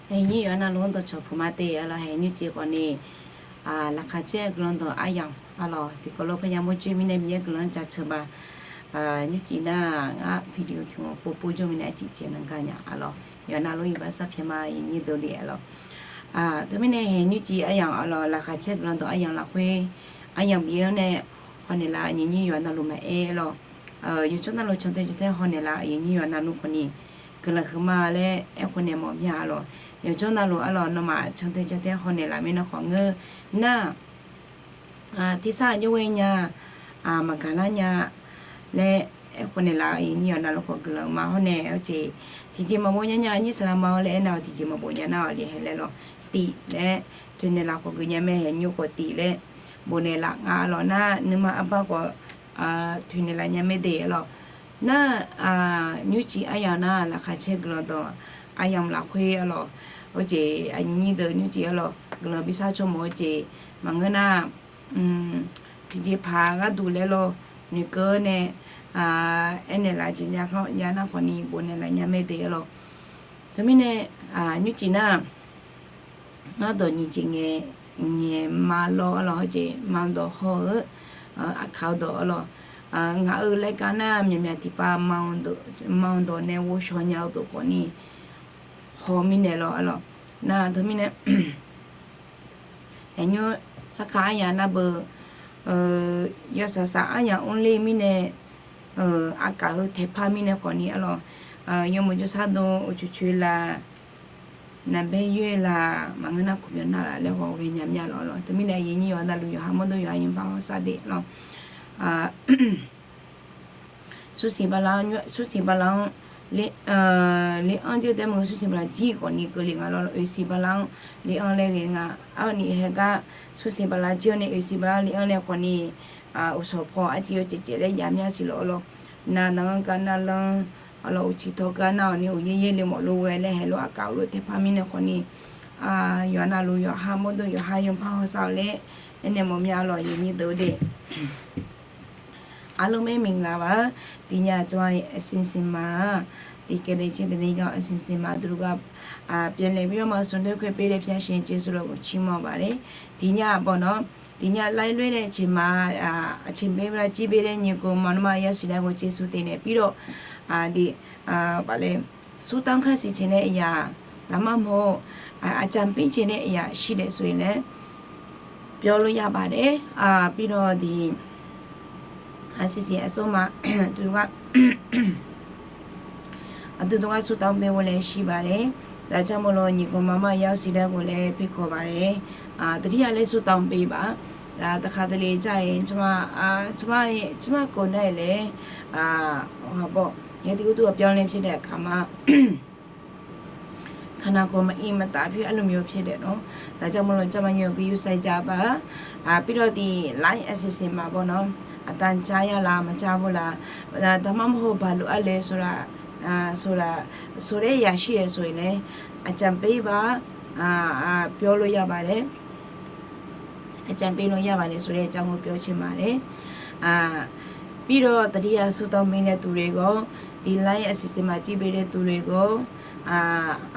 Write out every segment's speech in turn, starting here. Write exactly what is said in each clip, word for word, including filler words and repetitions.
Haeq nymr yawqha navluf-anr dawqcawq puq ma te arlawq. Haeq nymrcif khawfni, laqkhaq caer-eu guiqlanq dawq aryamq arlawq, tiqkawv lof parya mawrjoe mirnae Miqyaer guiqlanq-anr jaceuq ma. Nymrcif nar ngar video tiq ghaq pov pov jawr mirnae arciv caev nan gar nya arlawq. Yawqha navluf iqbax sar pyaeq ma, aqyuif nyir deuq le arlawq. Teumirnae haeq nymrcif aryamq arlawq, laqkhaq caer guiqlanq dawq aryamq lafkhoer aryamq bif-anr nae hawnaeq laf, aqyuif nyir yawqha navluf maqaer arlawq. Yawqjawr navluf cantae jantae hawnaeq laf, aqyuif nyir yawqha navluf khawfni guiqlanq huiqma laer aerkhof naeq mawf mya arlawq. Yawqjawr navluf arlawq, nawmaf cantae jantae hawnaeq laf mirnae khawf ngeur nar, tersar aqjox ghae nya, maqgaq lar nya laer aerkhof naeq laf, aqyuif nyir yawqha navluf khawf guiqlanq ma hawr nae, hawr jeq tiqjeq maqbov nya nya nyir saqlaq ma-awr laer aernar-awq, tiqjeq maqbov nya nar-awq, li hae laer lawq, tif laer toeqnaeq laf khawf geuf nya mae, haeq nymr khawf tif laer bofnaeq laf nga arlawq. Nar nuima arbar khawf toeqnaeq laf nya mae de arlawq. Nar nymrcif aryamq nar laqkhaq caer guiqlanq dawq aryamq lafkhoer arlawq, hawr jeq aqyuif nyir deuq nymrcif arlawq guiqlanq bi sar caw mawf-eu jeq maqngeur nar, tiqjeqpaq gharduq laer lawr noeqkeuv-awr nae aernaeq laf jeq nya khanr jav nar khawfni bofnaeq laf nya mae de arlawq. Teumirnae nymrcif nar ngar dawq nyiq jeq ngaeq ma lawr arlawq, hawr jeq ma dawq haw-eu aqkaq-eu dawq arlawq. Ngaq-euq laer gar nar myaqmyaq tiqpav ma-eu dawq nae ghovshaw nya-eu dawq khawfni haw mirnae lawr arlawq. Nar teumirnae haeq nymr sarkar aryamq nar beu, yawsaq saq aryamq mrler mirnae, aqkaq heu taeqpar mirnae khawfni arlawq, yawmuiq jawrsar dov uqcoeq coeq laf, naqbaer yoer laf, maqngeur nar kuqbyan nar laf laer ghawq ghaenya mya lawr arlawq. Teumirnae aqyuif nyir yawqha navluf yawqha mawrdov yawqha yawbax hawsar de lawr. Sursiq bala, sursiq bala-anr, le-anr jir tae maqngeur, sursiq bala jir khawfni keuvle nga lawr. Oeqsiq bala-anr le-anr laer ghae nga. Arni haegar sursiq bala jir-awr nae oeqsiq bala le-anr laer khawfni, uqshawq paw arciv-eu caevcaev laer jav mya siq lawr arlawq. Nav nav-anr gar navlanr arlawq, uqcif tawq gar nar-awq ni uqyaer yaer le mawf lof ghae laer haeq lof aqkaq lof taeqpar mirnae khawfni, yawqha navluf yawqha mawrdov yawqha yawbax hawsar-eu laer aernaeq mawf mya lawr, aqyuif nyir deuq de. Arlawr mae maqlaq baq-ar, tiqnya tsawrhaq-iq aqsiq siqma-aq, tiqkhaeq daefcae daefle gar aqsiq siqma duqgar, pyaeqlaeq bi-awr ma smq doer khoer pe laer pyar sheuq-eu jeqsur lafkhof cir mawr baq le. Tiqnya bawq nawr, tiqnya laer loer nae aqceq ma, aqceq bae bala jir bae laer nyiq khof maqnmr ma yasiq laer ghof jeqsur teq nae bi lawr, de, baq le, ဆုတောင်း khar siq jeq nae aqyaq, daqmar mawr-eu, aqcaf pir jeq nae aqyaq shir daef suf-ir laer pyawr lof yabaq de. Bi lawr de, aqsiq siq aqsur ma, duqgar aqdui dawrgar ဆုတောင်း bae ghof laer shir baq le. Daqjar mawr lawr nyiq khof maqmar yasiq laer ghof laer paerkawv baq le. Taqdir ya laer ဆုတောင်း bae baq-a. Daqkhaq daqle jar-iq, tsawrmar kawv nar-iq laer, bawq, yadir gurdur pyawr laer pyar daef kaq ma. ခန္ဓာကိုယ် မအေးမသာ ဖြစ် အဲ့လိုမျိုး ဖြစ်တယ်နော်။ ဒါကြောင့်မလို့ ကျန်းမာရေးကို ဂရုစိုက်ကြပါ။ အာ၊ ပြီးတော့ ဒီ line အစီအစဉ်မှာပေါ့နော်၊ အသံကြားရလား၊ မကြားဘူးလား၊ ဒါမှမဟုတ် ဘာလိုအပ်လဲဆိုတာ၊ အာ၊ ဆိုတာ၊ ဆိုတဲ့အရာရှိတယ်ဆိုရင်လည်း အကြံပေးပါ။ အာ၊ အာ၊ ပြောလို့ရပါတယ်။ အကြံပေးလို့ရပါတယ်ဆိုတဲ့အကြောင်းကို ပြောချင်ပါတယ်။ အာ၊ ပြီးတော့ တတိယ ဆုတောင်းပေးတဲ့သူတွေကို၊ ဒီ line အစီအစဉ်မှာ ကြည့်ပေးတဲ့သူတွေကို၊ အာ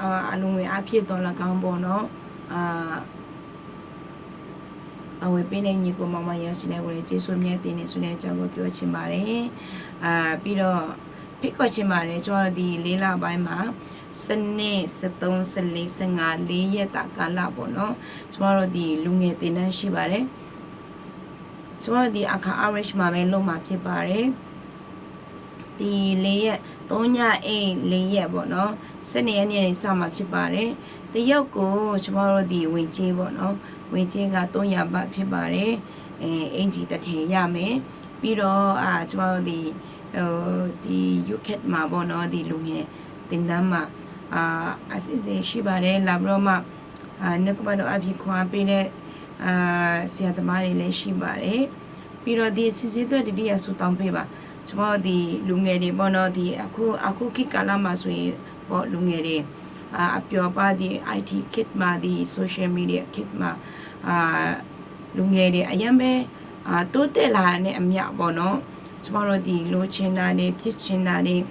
၊ အာ၊ အလှူငွေအားဖြင့်သော်လည်းကောင်းပေါ့နော်၊ အာ၊ ပါဝင်ပေးတဲ့ ညီကိုမောင်မောင်ရန်ရှင်လင်းကိုလည်း ကျေးဇူးအမြတ်တင်တယ်ဆိုတဲ့အကြောင်းကို ပြောချင်ပါတယ်။ အာ၊ ပြီးတော့ ဖြစ်ကောက်ခြင်းပါတယ်။ ကျွန်မတို့ဒီလေးလပိုင်းမှာ စနေ၊ စသုံး၊ စလေး၊ စငါ၊ လေးရက်တာကာလပေါ့နော်။ ကျွန်မတို့ဒီလူငယ်သင်တန်းရှိပါတယ်။ ကျွန်မတို့ဒီအခါ average မှာပဲလုပ်မှာဖြစ်ပါတယ်။ ဒီလေးရက်၊ သုံးညအိမ်လေးရက်ပေါ့နော်။ စနေနေ့နေစမှာဖြစ်ပါတယ်။ တစ်ယောက်ကို ကျွန်မတို့ဒီငွေကြေးပေါ့နော်။ ငွေကြေးကသုံးရာဘတ်ဖြစ်ပါတယ်။ အဲ၊ အင်္ကျီတစ်ထည်ရမယ်။ ပြီးတော့၊ အာ၊ ကျွန်မတို့ဒီ၊ ဒီ၊ ယုခက်မှာပေါ့နော်၊ ဒီလူငယ်သင်တန်းမှာ၊ အာ၊ အစီအစဉ်ရှိပါတယ်။ လာပြီးတော့မှ၊ အာ၊ နှုတ်ကပတ်တော်အားဖြင့်ခွန်အားပေးတဲ့၊ အာ၊ ဆရာသမားတွေလည်းရှိပါတယ်။ ပြီးတော့ဒီအစီအစဉ်အတွက် တတိယဆုတောင်းပေးပါ။ ကျွန်မတို့ဒီလူငယ်တွေပေါ့နော်၊ ဒီအခု၊ အခုခေတ်ကာလမှာဆိုရင်ပေါ့၊ လူငယ်တွေ၊ အာ၊ အပျော်ပါးဒီ IT ခေတ်မှာ၊ ဒီ social media ခေတ်မှာ၊ အာ၊ လူငယ်တွေအရမ်းပဲ၊ အာ၊ တိုးတက်လာတာနဲ့အမျှပေါ့နော်၊ ကျွန်မတို့ဒီလိုချင်တာတွေ၊ ဖြစ်ချင်တာတွေ၊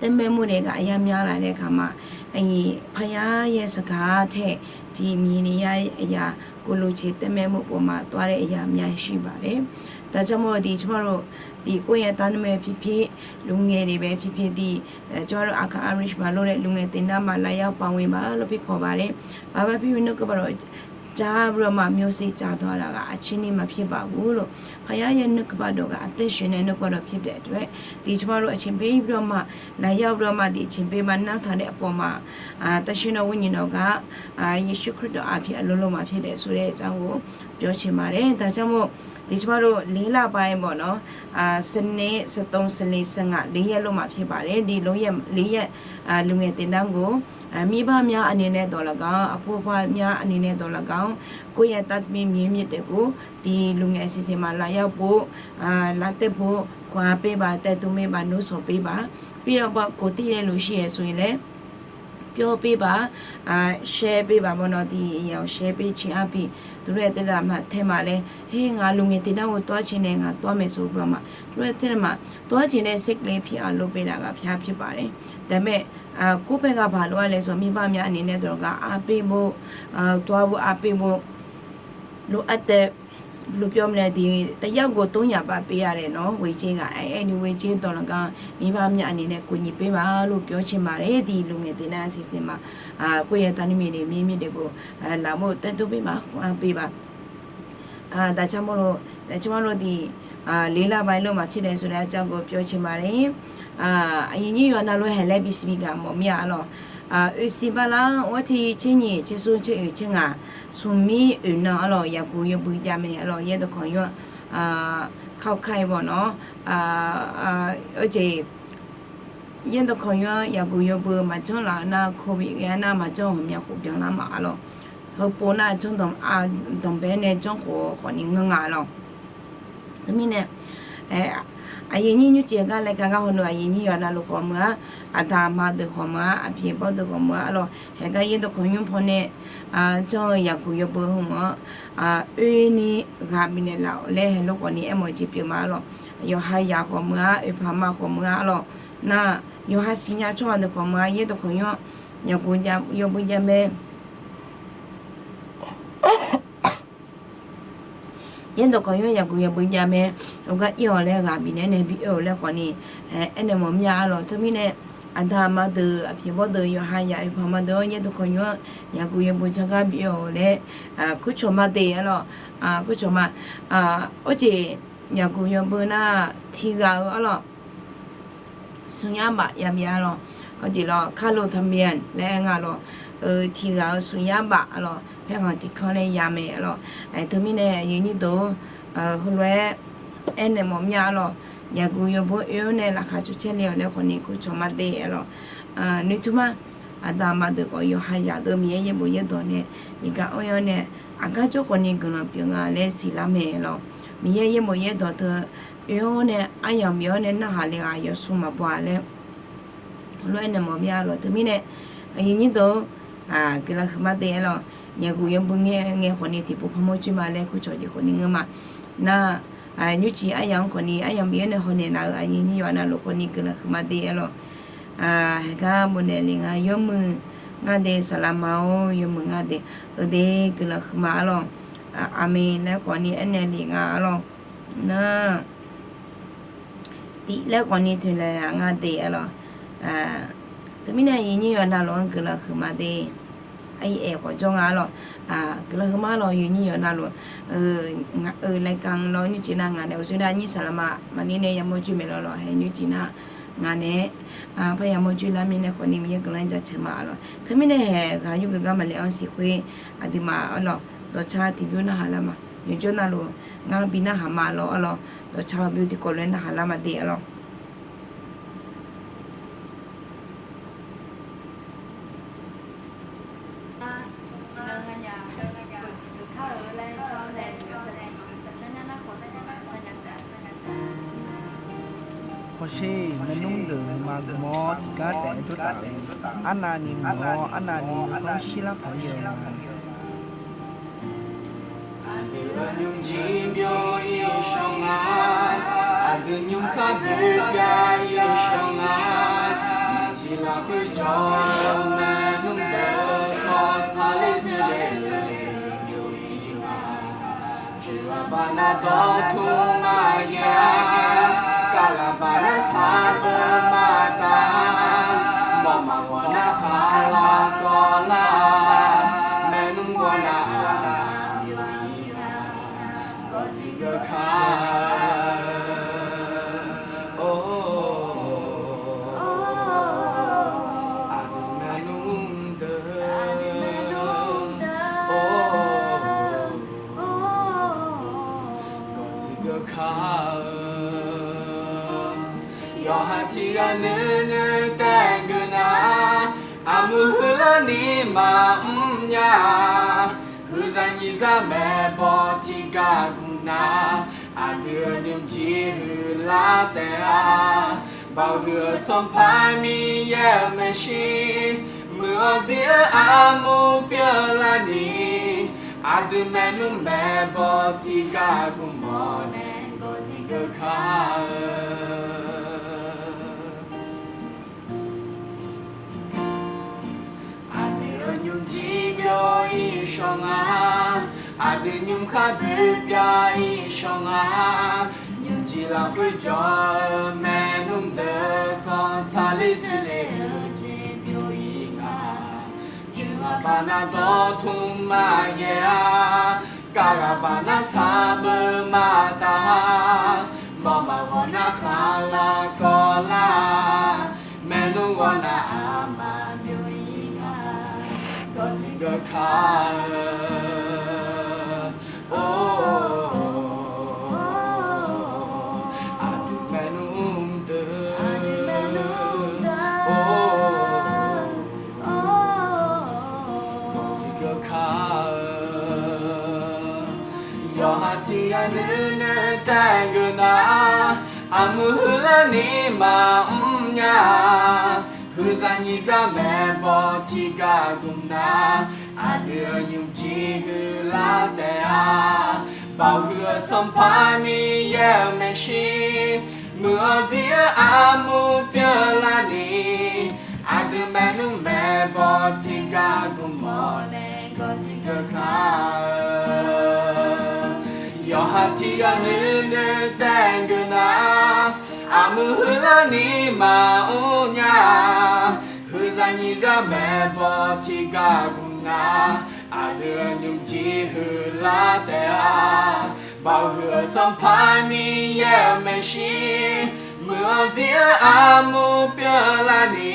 တက်မဲ့မှုတွေကအရမ်းများလာတဲ့အခါမှာ၊ အဲဒီဖခင်ရဲ့စကားထက် ဒီမြေနေရတဲ့အရာ၊ ကိုယ်လိုချင်တက်မဲ့မှုပေါ်မှာသွားတဲ့အရာများရှိပါတယ်။ ဒါကြောင့်မို့ဒီကျွန်မတို့ဒီကိုယ့်ရဲ့သားသမီးပဲဖြစ်ဖြစ်၊ လူငယ်တွေပဲဖြစ်ဖြစ်၊ ဒီ၊ အဲ၊ ကျွန်မတို့အခါ average မှာလုပ်တဲ့လူငယ်သင်တန်းမှာလာရောက်ပါဝင်ပါလို့ဖိတ်ခေါ်ပါတယ်။ ဘာပဲဖြစ်ဖြစ်နှုတ်ကပတ်တော် ကြားပြီးတော့မှ မျိုးစေ့ကျသွားတာက အချင်းနှီးမဖြစ်ပါဘူးလို့။ ဘုရားရဲ့နှုတ်ကပတ်တော်ကအသက်ရှင်တဲ့နှုတ်ကပတ်တော်ဖြစ်တဲ့အတွက် ဒီကျွန်မတို့အချိန်ပေးပြီးတော့မှ လာရောက်ပြီးတော့မှ ဒီအချိန်ပေးမှ နားထောင်တဲ့အပေါ်မှာ၊ အာ၊ သန့်ရှင်းသောဝိညာဉ်တော်က၊ အာ၊ ယေရှုခရစ်တော်အားဖြင့် အလုပ်လုပ်မှာဖြစ်တယ်ဆိုတဲ့အကြောင်းကို ပြောချင်ပါတယ်။ ဒါကြောင့်မို့ ဒီကျွန်မတို့လေးလပိုင်းပေါ့နော်၊ အာ၊ စနေ၊ စသုံး၊ စလေး၊ စငါ၊ လေးရက်လုပ်မှာဖြစ်ပါတယ်။ ဒီလေးရက်၊ လေးရက်၊ အာ၊ လူငယ်သင်တန်းကို၊ အာ၊ မိဘများအနေနဲ့သော်လည်းကောင်း၊ အဖိုးအဖွားများအနေနဲ့သော်လည်းကောင်း၊ ကိုယ့်ရဲ့သားသမီးမြေးမြစ်တွေကို ဒီလူငယ်အစီအစဉ်မှာလာရောက်ဖို့၊ အာ၊ လာတက်ဖို့ခွန်အားပေးပါ၊ တိုက်တွန်းပေးပါ၊ နှိုးဆော်ပေးပါ။ ပြီးတော့ကိုယ်သိတဲ့လူရှိရယ်ဆိုရင်လည်း ပြောပေးပါ၊ အာ၊ share ပေးပါပေါ့နော်။ ဒီအရာကို share ပေးခြင်းအားဖြင့် သူတို့ရဲ့တက်လာမှထဲမှာလည်း၊ ဟေး၊ ငါလူငယ်သင်တန်းကိုသွားချင်တယ်၊ ငါသွားမယ်ဆိုပြီးတော့မှ သူတို့ရဲ့တက်လာမှ သွားချင်တဲ့စိတ်ကလေးဖြစ်အောင်လုပ်ပေးတာက ဘုရားဖြစ်ပါတယ်။ ဒါပေမဲ့၊ အာ၊ ကိုယ့်ဘက်ကဘာလိုအပ်လဲဆိုတော့ မိဘများအနေနဲ့သော်လည်းကောင်း အားပေးဖို့၊ အာ၊ သွားဖို့အားပေးဖို့ လိုအပ်တဲ့၊ ဘယ်လိုပြောမလဲ၊ ဒီတစ်ယောက်ကိုသုံးရာဘတ်ပေးရတယ်နော်၊ ငွေကြေးက၊ အဲ၊ အဲဒီငွေကြေးသော်လည်းကောင်း မိဘများအနေနဲ့ကူညီပေးပါလို့ပြောချင်ပါတယ်။ ဒီလူငယ်သင်တန်းအစီအစဉ်မှာ၊ အာ၊ ကိုယ့်ရဲ့သားသမီးတွေမြေးမြစ်တွေကို၊ အာ၊ လာဖို့တိုက်တွန်းပေးပါ၊ ခွန်အားပေးပါ။ အာ၊ ဒါကြောင့်မို့လို့၊ ကျွန်မတို့ဒီ၊ အာ၊ လေးလပိုင်းလုပ်မှာဖြစ်တယ်ဆိုတဲ့အကြောင်းကိုပြောချင်ပါတယ်။ အာ၊ အရင်ကြီးရွာနာလို့ဟဲလဲပြီး speaker မော်မြအလော့။ အာ၊ အိုစီဘလာဝတီချင်းညီချင်းစိုးချင်းအိုချင်းငါ ဆူမီးအိုနန်အလော့။ ရာဂူရုပ်ပွေးကြမယ်အလော့။ ရဲတခွန်ယွန့်၊ အာ၊ ခောက်ခိုက်ပေါ့နော်။ အာ၊ အာ၊ အိုချေ ရဲတခွန်ယွန့် ရာဂူရုပ်ပွေး မကြောင်းလာနာ ကိုဗစ်ကနာ မကြောင်းဟော်မြခုပြောင်းလာမှာအလော့။ ဟိုပိုနာ အကြောင်းတောင်၊ အာ၊ တောင်ဘဲနဲ့ ကြောင်းဟော်ခေါ်နေငငါအလော့။ တမီးနဲ့၊ အဲ၊ အရင်ကြီးညွန့်ကျဲကလည်း ကငါဟော်နုာ် အရင်ကြီးရွာနာလို့ခေါ်မွာ၊ အတႃမၤဒုးခေါ်မွာ၊ အဖေဘီဒုးခေါ်မွာအလော့။ ဟဲက ရဲတခွန်ယွန့်ဖော်နဲ့၊ အာ၊ ကြောင်းရာဂူရုပ်ပွေးဟော်မွာ၊ အာ၊ အိုနံဂၤမီးနဲ့လၢလဲဟဲလို့ခေါ်နေ အဲမော်ကြီးပြုံးမအလော့။ ယွၤဟါယၤခေါ်မွာ၊ အိုဖါမခေါ်မွာအလော့။ နာ၊ ယွၤဟါစီညါ ကြောင်းဟော်ဒုးခေါ်မွာ၊ ရဲတခွန်ယွန့် ရာဂူရုပ်ပွေးကြမယ် ရဲတခွန်ယွန့် ရာဂူရုပ်ပွေးကြမယ်။ ဟိုက အီဵဝ်းလဲဂၤမီးနဲ့ နဲဘီအိဵဝ်းလဲခေါ်နေ၊ အဲ၊ အဲနဲမော်မြအလော့။ တမီးနဲ့၊ အတႃမၤဒုး အဖေဘီဒုး ယွၤဟါယၤ အိုဖါမၤဒုး ရဲတခွန်ယွန့် ရာဂူရုပ်ပွေးကြောင်းကဘီအိဵဝ်းလဲ၊ အာ၊ ခုချော်မၤဒုးအလော့။ အာ၊ ခုချော်မၤ၊ အာ၊ အိုချေ ရာဂူရုပ်ပွေးနာ ထီဂၤအလော့။ ဆူညါဘၣ် ရာဘီအလော့။ အိုချေလီၤ ခါလိာ်ထမီးလဲငါလီၤ။ အဲ၊ ထီဂၤအ ဆူညါဘၣ်အလော့။ ဖဲဂီၤထီခီလဲရာမယ်အလော့။ အဲ၊ တမီးနဲ့၊ အရင်ကြီးသို့၊ အဲ၊ ဟိုလွဲ၊ အဲနဲမော်မြအလော့။ ရာဂူရုပ်ပွေးအိုးနဲ့ လၢခါကျူဆဲလဲအီၤလဲခေါ်နေ ခုချော်မၤဒုးအလော့။ အာ၊ နွေထူမ၊ အတႃမၤဒုးခေါ် ယွၤဟါယၤဒုး မီးရဲရဲမော်ရဲဒေါ်နဲ့ မီးကအိုးယီၤနဲ့ အကါကျိုးခေါ်နေ ကလီၤပြုံးငါလဲစံးလါမယ်အလော့။ မီးရဲရဲမော်ရဲဒေါ်ဒုး အိုးယီၤနဲ့ အယီၤမီးယီၤနဲ့ နႃႇဟးလဲဂၤ ယွၤဆူမၤပှၤလဲ လွဲနဲမော်မြအလော့။ တမီးနဲ့၊ အရင်ကြီးသို့၊ အာ၊ ကလၢၤဃမၤဒုးအလော့။ ရာဂူရုပ်ပွေးငဲငဲခေါ်နေ ထီၣ်ပူၤဖးမိၢ်ကျိုးမလဲ ခုချော်ကျိုးခေါ်နေငါမး နာ၊ အာ၊ ညွန့်ကျဲအယၤခေါ်နေ အယၤမီးယီၤနဲ့ဟော်နဲနာ အရင်ကြီးယွၤနာလို့ခေါ်နေ ကလၢၤဃမၤဒုးအလော့။ အာ၊ ဟဲက ဘိုနဲလီၤငါ ယွၤမုာ်ငါဒုး စလမၤအိုး ယွၤမုာ်ငါဒုး အဒုး ကလၢၤဃမၤအလော့။ အာ၊ အာမ့ၣ်လဲခေါ်နေ အဲနဲလီၤငါအလော့။ နာ၊ Tiv laer khawfni toeqlaeq nga de-a lawq. Teumirnae yawnyir yawqnav lof-anr guiqlanq huiqma de. Aer khawf jawr nga-a lawq. Guiqlanq huiqma lawq, yawnyir yawqnav lof. Ngaq-euq laeqkanq lawr nymrcif nar ngaq nae uqshoe nar nyir saqlaqma maqni nae yamawr joer maeq lawq lawq, hae nymrcif nar ngaq nae parya mawr joer lar mirnae khawfni Miqyaer guiqlanq-anr jaceuq ma-a lawq. Teumirnae haeq ghaq yurgeuf gar maqle-anr siq khoer aqduimaf-a lawq, dawqcar tiqbymr narhaq lar ma. Yawqjawr navluf ngar bi narhaq ma lawr-a lawq. Dawqcar-eu bymr tiqkawv lof-aer narhaq lar ma de-a lawq. Hawsher, maernmr deuq nuima gmq-awr tiqgar taef-aer jawr taf-eu. Arnavni muiq-awr arnavni nuikhanr shirlar paq-ir-eu nga. Aqdui-euq nymrjir byov-ir shawr nga. Aqdui nymr khar doe pyav-ir shawr nga. Nyiq jeq lafkhoer jawr-eu maernmr deuq khawf saqler dzoerle-eu jeq byov-ir nga. Coeq ghaq baq nar dawqtmq maqyaer-a. Kar ghaq baq nar saqbeuq maqtaf-a. Mawq maqghawq nar khaqlaq kawvlar-a. Maernmr ghawrnav-euq aqma byov-ir nga. Gawqzir geuf kar-eu or, aqdui maernmr deuq or, gawqzir geuf kar-eu. Yawqha tiq ghaq nuinoeq taef geuf nar, armuiq huiqlar ni maqmr nya-a. Huiqzaq nyiq zaq maeqbawq tiq gaq gmq nar, aqdui-euq nymrjir huiqlar taef-a. Baoq huiq-eu Sanqpaq Miqyaer-euq maeqshi, muiq-awr zir-eu armur pyeuflar ni, aqdui maernmr maeqbawq tiq gaq gmq mawr nae gawqzir geuf kar-eu. Aqdui-euq nymrjir byov-ir shawr nga. Aqdui nymr khar doe pyav-ir shawr nga. Nymrjir lafkhoer jawr-eu maernmr deuq khawf saqler dzoerle-eu jeq byov-ir nga. Coeq ghaq baq nar dawqtmq maqyaer-a. Kar ghaq baq nar saqbeuq maqtaf-a. Mawq maqghawq nar khaqlaq kawvlar-a. Maernmr ghawrnav aqma byov-ir nga. Gawqzir geuf kar-eu or, aqdui maernmr deuq or, gawqzir geuf kar-eu. Yawqha tiq ghaq nuinoeq taef geuf nar, armuiq huiqlar ni maqmr nya-a. Huiqzaq nyiq zaq maeqbawq tiq gaq gmq nar, aqdui-euq nymrjir huiqlar taef-a. Baoq huiq-eu Sanqpaq Miqyaer-euq maeqshi, muiq-awr zir-eu armur pyeuflar ni, aqdui maernmr maeqbawq tiq gaq gmq mawr nae gawqzir geuf kar-eu. Yawqha tiq ghaq nuinoeq taef geuf nar, armuiq huiqlar ni maqmr nya-a. Huiqzaq nyiq zaq maeqbawq tiq gaq gmq nar, aqdui-euq nymrjir huiqlar taef-a. Baoq huiq-eu Sanqpaq Miqyaer-euq maeqshi, muiq-awr zir-eu armur pyeuflar ni,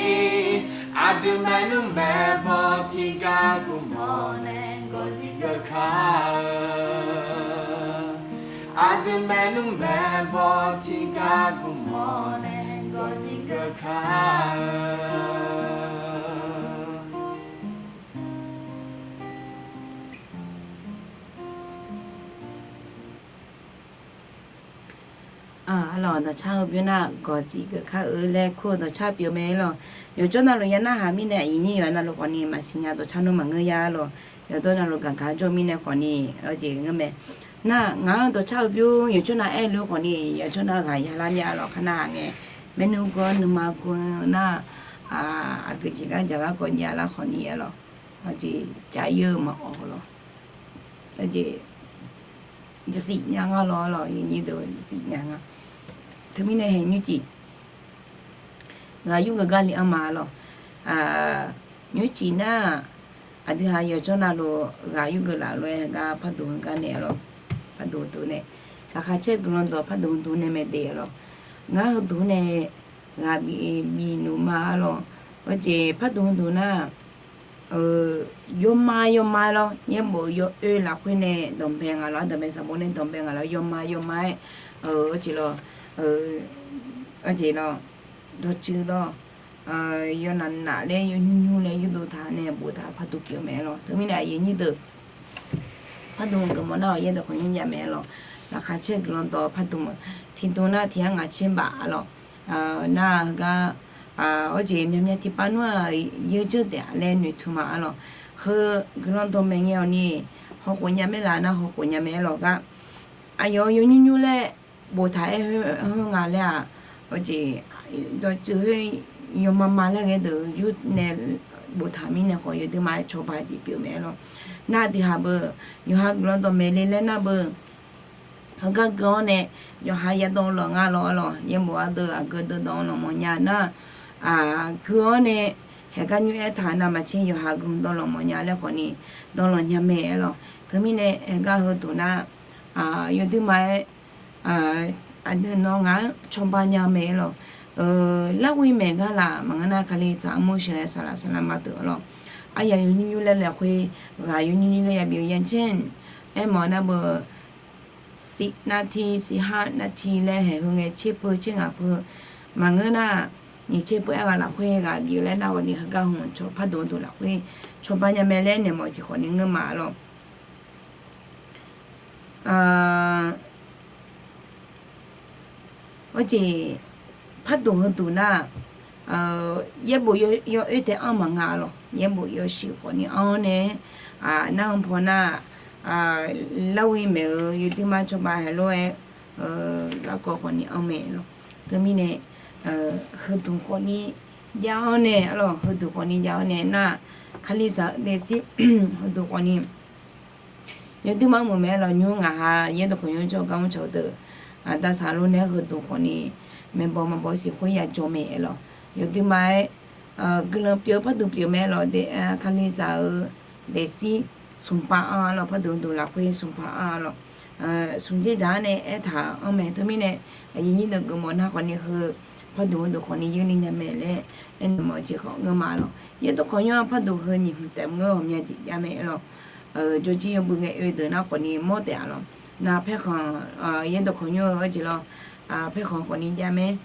aqdui maernmr maeqbawq tiq gaq gmq mawr nae gawqzir geuf kar-eu. Aqdui maernmr maeqbawq tiq gaq gmq mawr nae gawqzir geuf kar-eu. Arlawq, dawqcar-eu bymr nar gawqzir geuf kar-eu laer kur-eu dawqcar pyeuf mae lawq. Yawqjawr navluf ya narhaq mirnae aqyuif nyir yawqha navluf khawfni maqsiq nya dawqcar nawr maqngeur ya lawq. Yawqjawr navluf gaqgaq jawr mirnae khawfni arjeq ngeur mae. Nar ngaq-anr dawqcar-eu bymr yawqjawr nav aer-eu lof khawfni yawqjawr nav ghaq ya lar myav lawq kar narhaq ngae. Maernmr gawr nuima gawr nar, aqgeu jeq gar jaq gar kawv nyav lar khawfni arlawq. Arjeq jaq-ir-eu maqawq lawq. Arjeq jasiq nya nga lawq lawq, yawnyir deuq jasiq nya nga. Teumirnae hae nymrcif ghaq yurgeuf gar li-anr ma lawq. Nymrcif nar, aqdui ha yawqjawr navluf ghaq yurgeuf laf lof-aer gar pardmq heugar nae lawq. Pardmq dmq nae, laqkhaq caer guiqlanq dawq pardmq dmq nae maeq de lawq. Ngar heudmq nae ghaq bif bif nmq ma-a lawq. Hawjeq pardmq dmq nar, yawma yawma-aer lawr, yaerbof yawoer lafkhoer nae danqbae nga lawr, ardanqbae sanqbof nae danqbae nga lawr, yawma yawma-aer, arjeq lawq, arjeq lawq, dawqtsuif lawq, yawnaf naf laer yawnymr nymr laer yurdov taq nae boftaq pardmq pyeuf-eu mae lawq. Teumirnae aqyuif aqnyir deuq, pardmq geufmawf nar-awq, yaerdawq khawf nymr jav mae lawq. Laqkhaq caer guiqlanq dawq pardmq-eu tiqdmq nar tiq yar ngaq caer baf-a lawq. Nar heugar, arjeq myavmyav tiqpav nmr-aq, yawjeur taef-a laer noeqtmq ma-a lawq. Heu guiqlanq dawq maeq ngae-awq ni, hawkhof nya maer laf nar hawkhof nya mae-aer lawq gar. Aqyawf yawnymr nymr laer boftaq-aer khoer nga laer-aq, arjeq dawqtsuif khoer yawma ma laer ghae deuq yur nae boftaq mirnae khawf yawduima-aer cawba jeq pyeuf mae-aer lawq. Nar tiqhaq beu, yawqha guiqlanq dawq maeq le laer nar beu, heugar gui-awr nae, yawqha yadawv lanq nga lawq-a lawq, yaerbof ardeuv aqgeu deuv dawv lanq mawfnya nar, gui-awr nae, haeqgar nymr aertaq navmaqtser yawqha gui dawv lanq mawfnya laer khawf ni, dawv lanq nya mae-aer lawq. Teumirnae haeqgar heudmq nar, yawduima-aer, aqdui nawr ngaq-anr cawba nya mae-aer lawq. Larghov maeq gar laf maqngeur nar, kalizaq armur sheuqghae saqlaq saqlaq ma deuq-a lawq. Aryaq yawnymr nymr laer lafkhoer, ghaq yawnymr nymr laer yabif-eu yacaer, aermawf nar beu, siq navti siq ha navti laer haeq heu ngae tser peu tser ngaq peu, maqngeur nar, nyiq tser peu aer ghaq lafkhoer ghaq bif-eu laer nar ghawqni heugar hmq cawq pardmq dmq lafkhoer cawba nya mae laer naeq mawf jeq khawf ni ngeur ma-a lawq. Arjeq pardmq heudmq nar, yaerbof yawoer taef-anr maqnga lawq, yaerbof yawshuif khawf ni anr-awr nae, nar-anr paw nar, larghov maeq-euq yawduima cawba haeq lof-aer, garkawv khawf ni anr mae lawq. Teumirnae, heudmq khawf ni jav-awr nae-a lawq, heudmq khawf ni jav-awr nae nar, kalizaq-eu daefzir heudmq khawf ni yawduima meuq mae-aer lawq. Nymr ngaq ha yaerdawq khawf nymr jawrgar mr cawq-eu deuq, aqda saqlo nae-aer heudmq khawf ni maeqbawq maqbawq siq khoer ya jawr mae-aer lawq. Yawduima-aer guiqlanq pyeuf-eu pardmq pyeuf mae-aer lawq. Kalizaq-eu daefzir smqpav anr-a lawq, pardmq dmq lafkhoer smqpav anr-a lawq. Smq dzer dzaq-anr nae aertaq-anr mae. Teumirnae aqyuif nyir deuq geufmawf nar khawf ni heu pardmq heudmq khawf ni yeurni nya mae laer aernaeq mawf-eu jeq khawf ngeur ma-a lawq. Yaerdawq khawf nymr-anr pardmq heu nyiq hmq taef ngeur ghawqmya jeq jav mae-aer lawq. Jawrjir yawbui ngae oe deuq nar khawf ni mawr taef-a lawq. Nar paerkhanq, yaerdawq khawf nymr-eu arjeq lawq, paerkhanq khawf ni jav mae.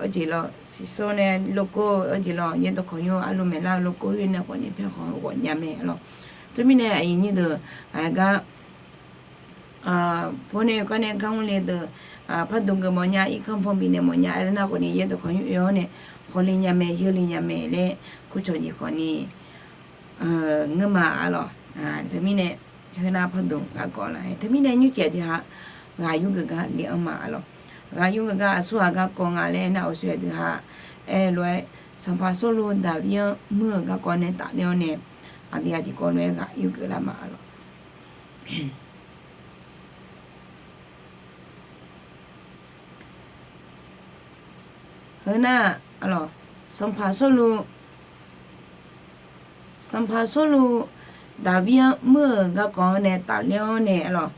Arjeq lawq, siqsawr nae logo-eu arjeq lawq, yaerdawq khawf nymr-eu arlu maeqlar-eu logo khoer nae khawf ni paerkhanq ghawqmya mae-aer lawq. Teumirnae aqyuif nyir deuq, aqgar pawnae oekar nae gar mrle deuq, pardmq geufmawf nya, irkanr paw bifnaeq mawfnya-aer nar khawf ni yaerdawq khawf nymr oe-awr nae khawf le nya mae, yeurle nya mae laer kurcawq jeq khawf ni ngeur ma-a lawq. Teumirnae heunar pardmq garkawv laf-aer teumirnae nymrcif aqdui ha ghaq yurgeuf gar le-anr ma-a lawq. Ghaq yurgeuf gar aqsurghaq garkawv nga laer aernar, awqshoe aqdui ha aer-eu lof-aer, Sanqpaq Sawrluv Daqbir-anr muir-euq garkawv nae tafler-awr nae, aqdui ha tiqkawv lof-aer ghaq yurgeuf lar ma-a lawq. Heunar-a lawq, Sanqpaq Sawrluv, Sanqpaq Sawrluv Daqbir-anr muir-euq garkawv-anr nae tafler-awr nae-a lawq,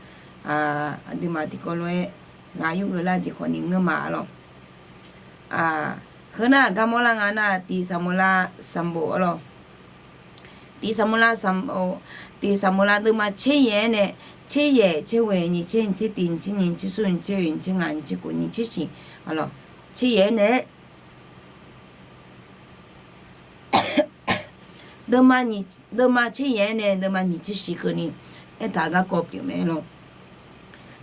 aqduimaf tiqkawv lof-aer ghaq yurgeuf lar jeq khawf ni ngeur ma-a lawq. Heunar-aq gar mawrlar nga nar, tiq Saqmawlav sanqbof-a lawq. Tiq Saqmawlav sanqbof, tiq Saqmawlav deuvma tser yaef-aer nae, tser yaef, tser ghoeq, nyiq tser, nyiq tser tiq, nyiq tser nyiq, nyiq tser smr, nyiq tser oe, nyiq tser kov, nyiq tser shiq-a lawq. Tser yaef-aer nae deuvma tser yaef-aer nae deuvma nyiq tser shiq keuvni aertaq-eu garkawv pyeuf mae lawq.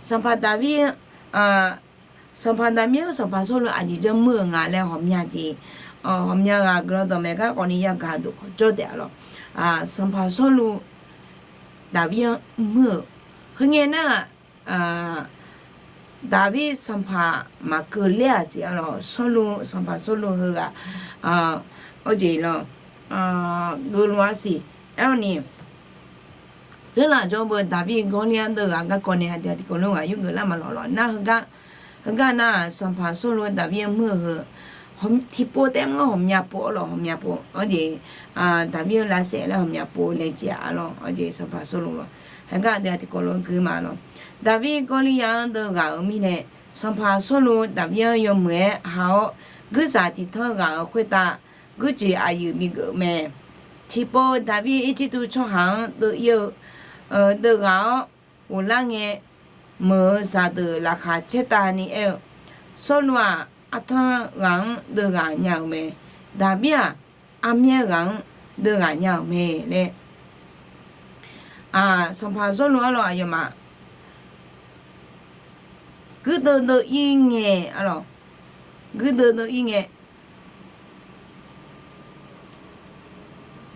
Sanqpaq Daqbir, Sanqpaq Daqbir-anr Sanqpaq Sawrluv aqjeq janr muir-euq nga laer ghawqmya jeq, ghawqmya ghaq guiqlanq dawqmaeq garkawv ni yagaq duq khanqjawr taef-a lawq. Sanqpaq Sawrluv Daqbir-anr muir-euq, heungae nar-aq, Daqbir sanqpaq maqkeuv ler-aq siq-a lawq. Sawrluv, Sanqpaq Sawrluv heughaq, awr jeq lawq, geuvluf-a siq. Aerkhawf ni, dzeurlaf jawr beu Daqbir Gawrliar deuv ghaq garkawv nae aqdui ha tiqkawv lof-aer ghaq yurgeuf lar ma lawq lawq. Nar heugar Heugar nar-aq, sanqpaq Sawrluv Daqbir-anr muir-eu heu, tiqpov taef-aer mr-anr ghawqmya pov arlawq, ghawqmya pov. Awr jeq, Daqbir-anr lavsaef laer ghawqmya pov laejae arlawq. Awr jeq sanqpaq Sawrluv lawq. Heugar aqdui-aq tiqkawv lof-aer gui ma lawq. Daqbir Gawrliya-anr deuv ghaq-euq mirnae, sanqpaq Sawrluv Daqbir-anr yawmuiq-aer ha-awr, guirzaq tiqtanr ghaq-euq khoertav guirjoeq aqyuif bigeuf-eu mae. Tiqpov Daqbir Irjirtuv tsawrhaq-anr deuv ir-eu, deuv ghaq-awr ghoflar ngae, meuq-eu zaqdeuq laqkhaq caer tavni aer-eu, Sawrluv-aq, artanr ghaq-anr deuv ghaq nya-euq mae. Daqbir-aq, armyaer ghaq-anr deuv ghaq nya-euq mae laer, sanqpaq Sawrluv arlawq aqyawfmaf guirdeuv deuv ir ngae arlawq, guirdeuv deuv ir ngae,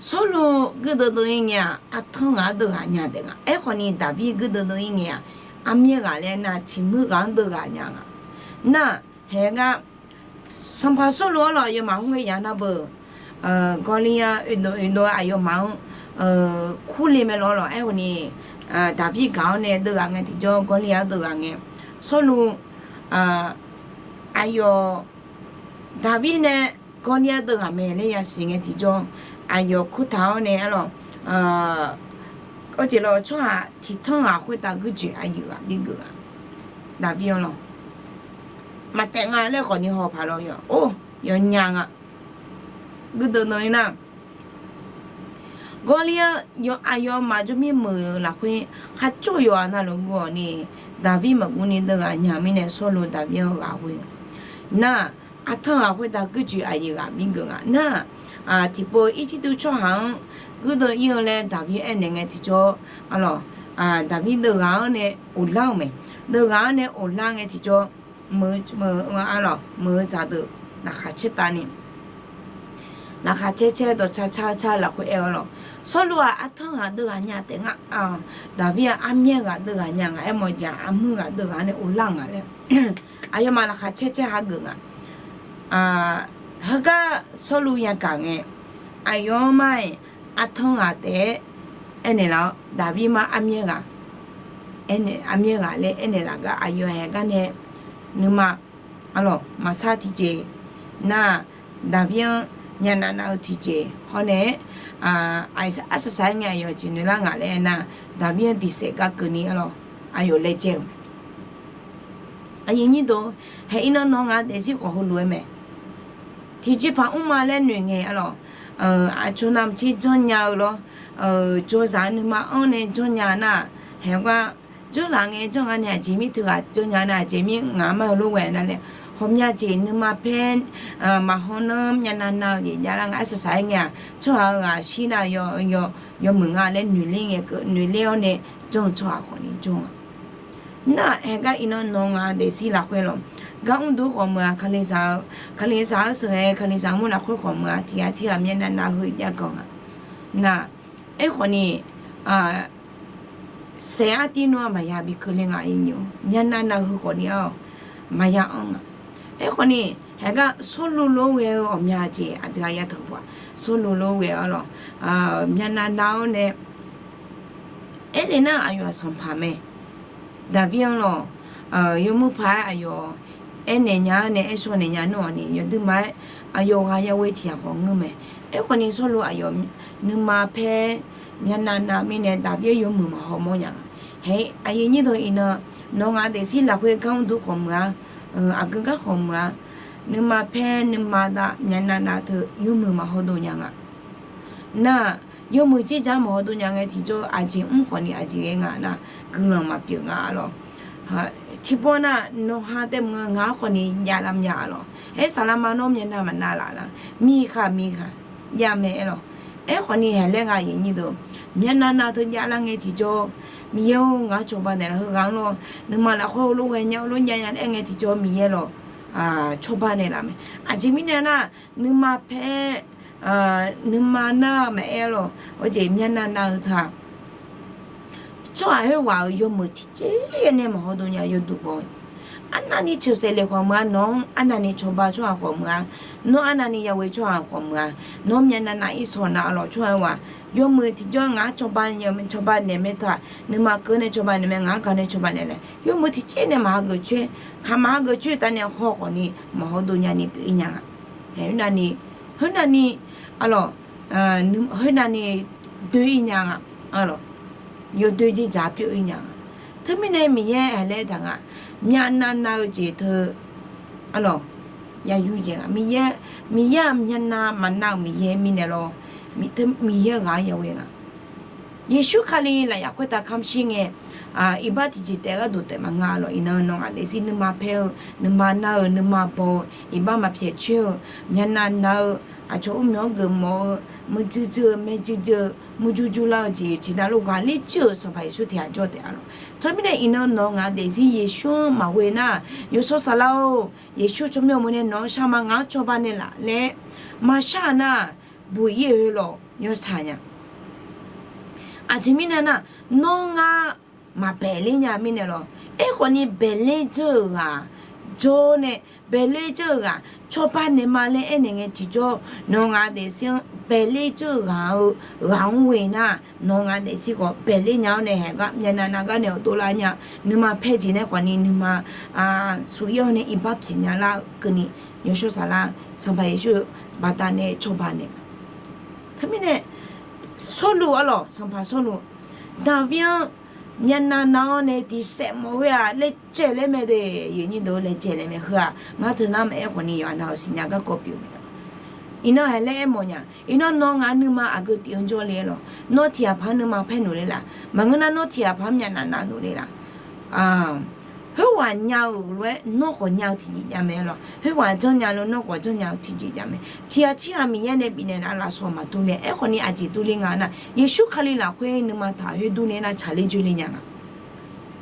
Sawrluv guirdeuv deuv ir ngae-aq, artanr ghaq-anr deuv ghaq nya taef nga. Aerkhawfni Daqbir guirdeuv deuv ir ngae-aq, armyaer ghaq laer nar tiqmuir ghaq-anr deuv ghaq nya nga. Nar-aq, haeq gar sanqpaq Sawrluv arlawq aqyawfmaf khoerngae yaf nar beu, Gawrliya oedov oedov aqyawfmaf-anr kurle mae lawr lawq. Aerkhawfni Daqbir gaq-awr nae deuv ghaq ngae tiqjawr Gawrliya-anr deuv ghaq ngae, Sawrluv aqyawf Daqbir nae Gawrliya deuv ghaq mae laer yasiq ngae tiqjawr, aqyawf kurtaq-awr nae arlawq, awr jeq lawq, tsawrhaq tiqtanr ghaq khoertav guirjoeq aqyuif ghaq bigeuf-a. Daqbir-anr lawq, maqtaef nga laer khawfni haw paq lawq yawq, or, yawnya nga. Guirdeuv deuv ir nar, Gawrliya-anr aqyawfmaf jawrmir meuq-eu lafkhoer kharcawv yawqghaq navluf guv-awq ni, Daqbir maqguv ni deuv ghaq nya-eu mirnae Sawrluv Daqbir-anr ghaq ghoe-eu nar, artanr ghaq khoertav guirjoeq aqyuif ghaq bigeuf nga. Nar-aq, tiqpov Irjirtuv tsawrhaq-anr guirdeuv ir-eu laer Daqbir aernaeq ngae tiqjawr, arlawq, Daqbir deuv ghaq-anr nae ghoflar-euq mae. Deuv ghaq-anr nae ghoflar ngae tiqjawr, meuq-eu, arlawq, meuq-eu zaqdeuq laqkhaq caer tavni, laqkhaq caer caer dawqcar car car lafkhoer aer-awr lawq, Sawrluv-aq artanr ghaq deuv ghaq nya taef nga. Daqbir-aq armyaer ghaq deuv ghaq nya nga, aermawf jeq armuir ghaq deuv ghaq-anr nae ghoflar nga laer, aqyawfmaf laqkhaq caer caer hageuf nga. Heugar Sawrluv yagaq ngae, aqyawf-anr mar-iq artanr ghaq taef-aer aernaeq laf-awr, Daqbir mar armyaer ghaq, armyaer ghaq laer aernaeq laf gar aqyawf haeq gar nae nuima, arlawq, maqsar tiqjeq nar, Daqbir-anr myavnav nav-eu tiqjeq hawr nae-aer, arsaq saq-aer ngae aqyawf jeq noeqlar ngaq laer aernar, Daqbir-anr diqsaef gar keuvni arlawq, aqyawf laejae-euq mae. Aqyuif nyir deuq, haeq iqnan nawq ngaq daefzir khawf heulof-aer mae. Tiqjeqpaq mrma laer noeq ngae arlawq, aqcawq navmaqtser janrnya-eu lawr, jawrzaq-eu nuima anr nae janrnya nar, haeq gar janrlaf ngae janr nga nae aqjeq mir teughaq janrnya nae aqjeq mir ngaq mar heulof ghae nar laer, ghawqmya jeq nuima paer maqhaw nanr myavnav nav-eu jeq javlar nga. Arsaq saq-aer ngae-aq, tsawrhaq-eu ghaq shir nar yawmuiq nga laer noeqler ngae keuv noeqler-awr nae janr-eu tsawrhaq khawfni janr-a. Nar-aq, haeq gar iqnan nawq ngaq daefzir lafkhoer lawq, gar mr dur khawf meuq-a. Kalizaq-eu, kalizaq-anr sheuqghae kalizaq mur lafkhoer khawf meuq-a. Tiqghaq tirghaq myavnav nav heu jav ganq nga. Nar, aerkhawfni, saef artiv nmr-a maqya bi keuvle nga. Myavnav nav heu khawfni-awq, maqya anr nga. Aerkhawfni, haeq gar Sawrluv lof-aer ghae-eu ghawqmya jeq aqdui-aq ya tanq pov-aq, Sawrluv lof-aer ghae-awr lawq, myavnav nav-awr nae aernaeq nar aqyawf-aq sanqpaq mae. Daqbir-anr lawq, yawmuiq paq-aer aqyawf aernaeq nya-awr nae aer shaw naeq nya nmr-awq ni yawduimaf-aer aqyawf ghaq ya ghoe tiq ghaq khawf ngeur mae. Aerkhawfni Sawrluv aqyawf nuima paer myavnav nav mirnae Daqbir-anr yawmuiq maqhaw mawr nya nga. Haeq aqyuif nyir deuq iqnan nawq ngaq daefzir lafkhoer gar mr dur khawf meuq-a, aqgeu gar khawf meuq-a, nuima paer nuima dav myavnav nav teu yawmuiq maqhaw dov nya nga. Nar, yawmuiq jirjar maqhaw dov nya ngae tiqjawr aqjeq mr khawfni aqjeq ghae nga nar, guiqlanq maqpyeuf nga lawq. Tiqpov nar nawqha taef maqngeur ngaq-anr khawfni javlar mya lawq. Aer saqlaqma nawr myavnav maqnav laf nar, mir khaq mir khaq javmae aer lawq. Aerkhawfni haeq laer nga aqyuif nyir deuq, myavnav nav teu javlar ngae tiqjawr, Miqyaer-or ngaq-anr cawba naeqlaf heughaq-anr lawr, nuima lafkhoer heulof ghaenya heulof javnya aer ngae tiqjawr Miqyaer lawq, cawba naeqlaf mae. Aqjeq mirnae nar, nuima paer, nuima nar maqaer lawq, hawjeq myavnav nav-eu teu-aq, tsawrhaq khoerghaq-euq yawmuiq tiqjeq nae maqhaw dov nya yawduq baw-eu. Arnavni ceuqsaef le khawf meuq-a, nawq-anr arnavni cawba tsawrhaq khawf meuq-a, nawr arnavni yaghoe tsawrhaq khawf meuq-a, nawr myavnav nav irsawq nav-a lawq tsawrhaq-eu ghaq, yawmuiq tiqjawr ngaq-anr cawba naeq, cawba naeq mae taq, nuima keuv nae cawba naeq mae, ngaq-anr gaq nae cawba naeq laer, yawmuiq tiqcaer nae maqhageuf coer, kaq maqhageuf coer taf nae haw khawfni maqhaw dov nyani pyeuf-ir nya nga. Ae, khoernavni, arlawq, khoernavni doe-ir nya nga, arlawq, yawdoer jir dzaq pyeuf-ir nya nga. Teumirnae Miqyaer haeq laer taq nga, myavnav nav-eu jeq teu, arlawq, ya yur jae nga. Miqyaer, Miqyaer-aq myavnav maqnav-euq Miqyaer mirnae lawr, Miqyaer ghaq-anr yaghoe nga. Yeqsur Kali lafyaf khoertav kamq shir ngae, iqbax tiqjeq taef gharduq taef maqnga lawq. Iqnan nawq ngaq daefzir nuima paer-eu, nuima nar-eu, nuima baw-eu, iqbax maqpyaeq coer-eu, myavnav nav-eu, aqcawq urmyawq-anr geufmawf-eu, muiqdzuiqdzuiq-eu, maerjuiqdzuiq-eu, murjur jurlar-eu jeq-eu tiqdav lof ghaqler coer-euq Sanqpaq Yeqsur tiq ghaq jawr taef-a lawq. Teumirnae iqnan nawq ngaq daefzir Yeqsur-anr maqghoe nar, yawshawr saflar-or, Yeqsur tsawrmyanr mawr nae nawq-anr shar ma, ngaq-anr cawba naeqlaf laer maqshar-a nar, buq-ir-eu heulof yawshaq nya. Aqjeq mirnae nar, nawr ngar maqbaeq ler nya mirnae lawr. Aerkhawfni baeq ler dzeur-euq ghaq jawr nae, baeq ler dzeur-euq ghaq cawba naeq ma laer aernaeq ngae tiqjawr, nawq ngaq daefzir-anr baeq ler dzeur-euq ghaq-eu ghaq-anr ghoe nar, nawq ngaq daefzir khawf baeq ler nya-awr nae haeq gar myavnav nav gar nae awq dovlar nya. Nuima paer jeq nae khawfni nuima suq-ir-awr nae iqbax pyaeq nya lar-eu keuvni, yawshawr saflar Sanqpaq Yeqsur-eu baqdanae cawba naeq. Teumirnae Sawrluv arlawq, Sanqpaq Sawrluv, Daqbir-anr myavnav nav-awr nae tiqsaef mawf khoer-aq laejae laer mae de, yawnyir deuq laejae laer mae. Heu-aq ngar teunar maqaer khawfni yawqha nav-euq siqnya garkawv pyeuf mae. Iqnan haeq laer aermawf nya. Iqnan nawr ngaq nuima aqgeu tif-anr jawrle-a lawq. Nawr tiq ghaq paq-anr nuima paer noeq le laf. Maqngeur nar nawr tiq ghaq paq-anr myavnav nav noeq le laf. Khoerghaq nya-euq lof-aer nawr khawf nya-eu tiqjeq jav mae lawq. Khoerghaq janrnya lof nawr khawf janrnya-eu tiqjeq jav mae. Tiq ghaq tirghaq Miqyaer nae bifnaeq nar lafsawq maqdur nae, aerkhawfni aqjeq durler nga nar, Yeqsur Kali lafkhoer nuima taq khoer durler nar tsaqler dzoerler nya nga.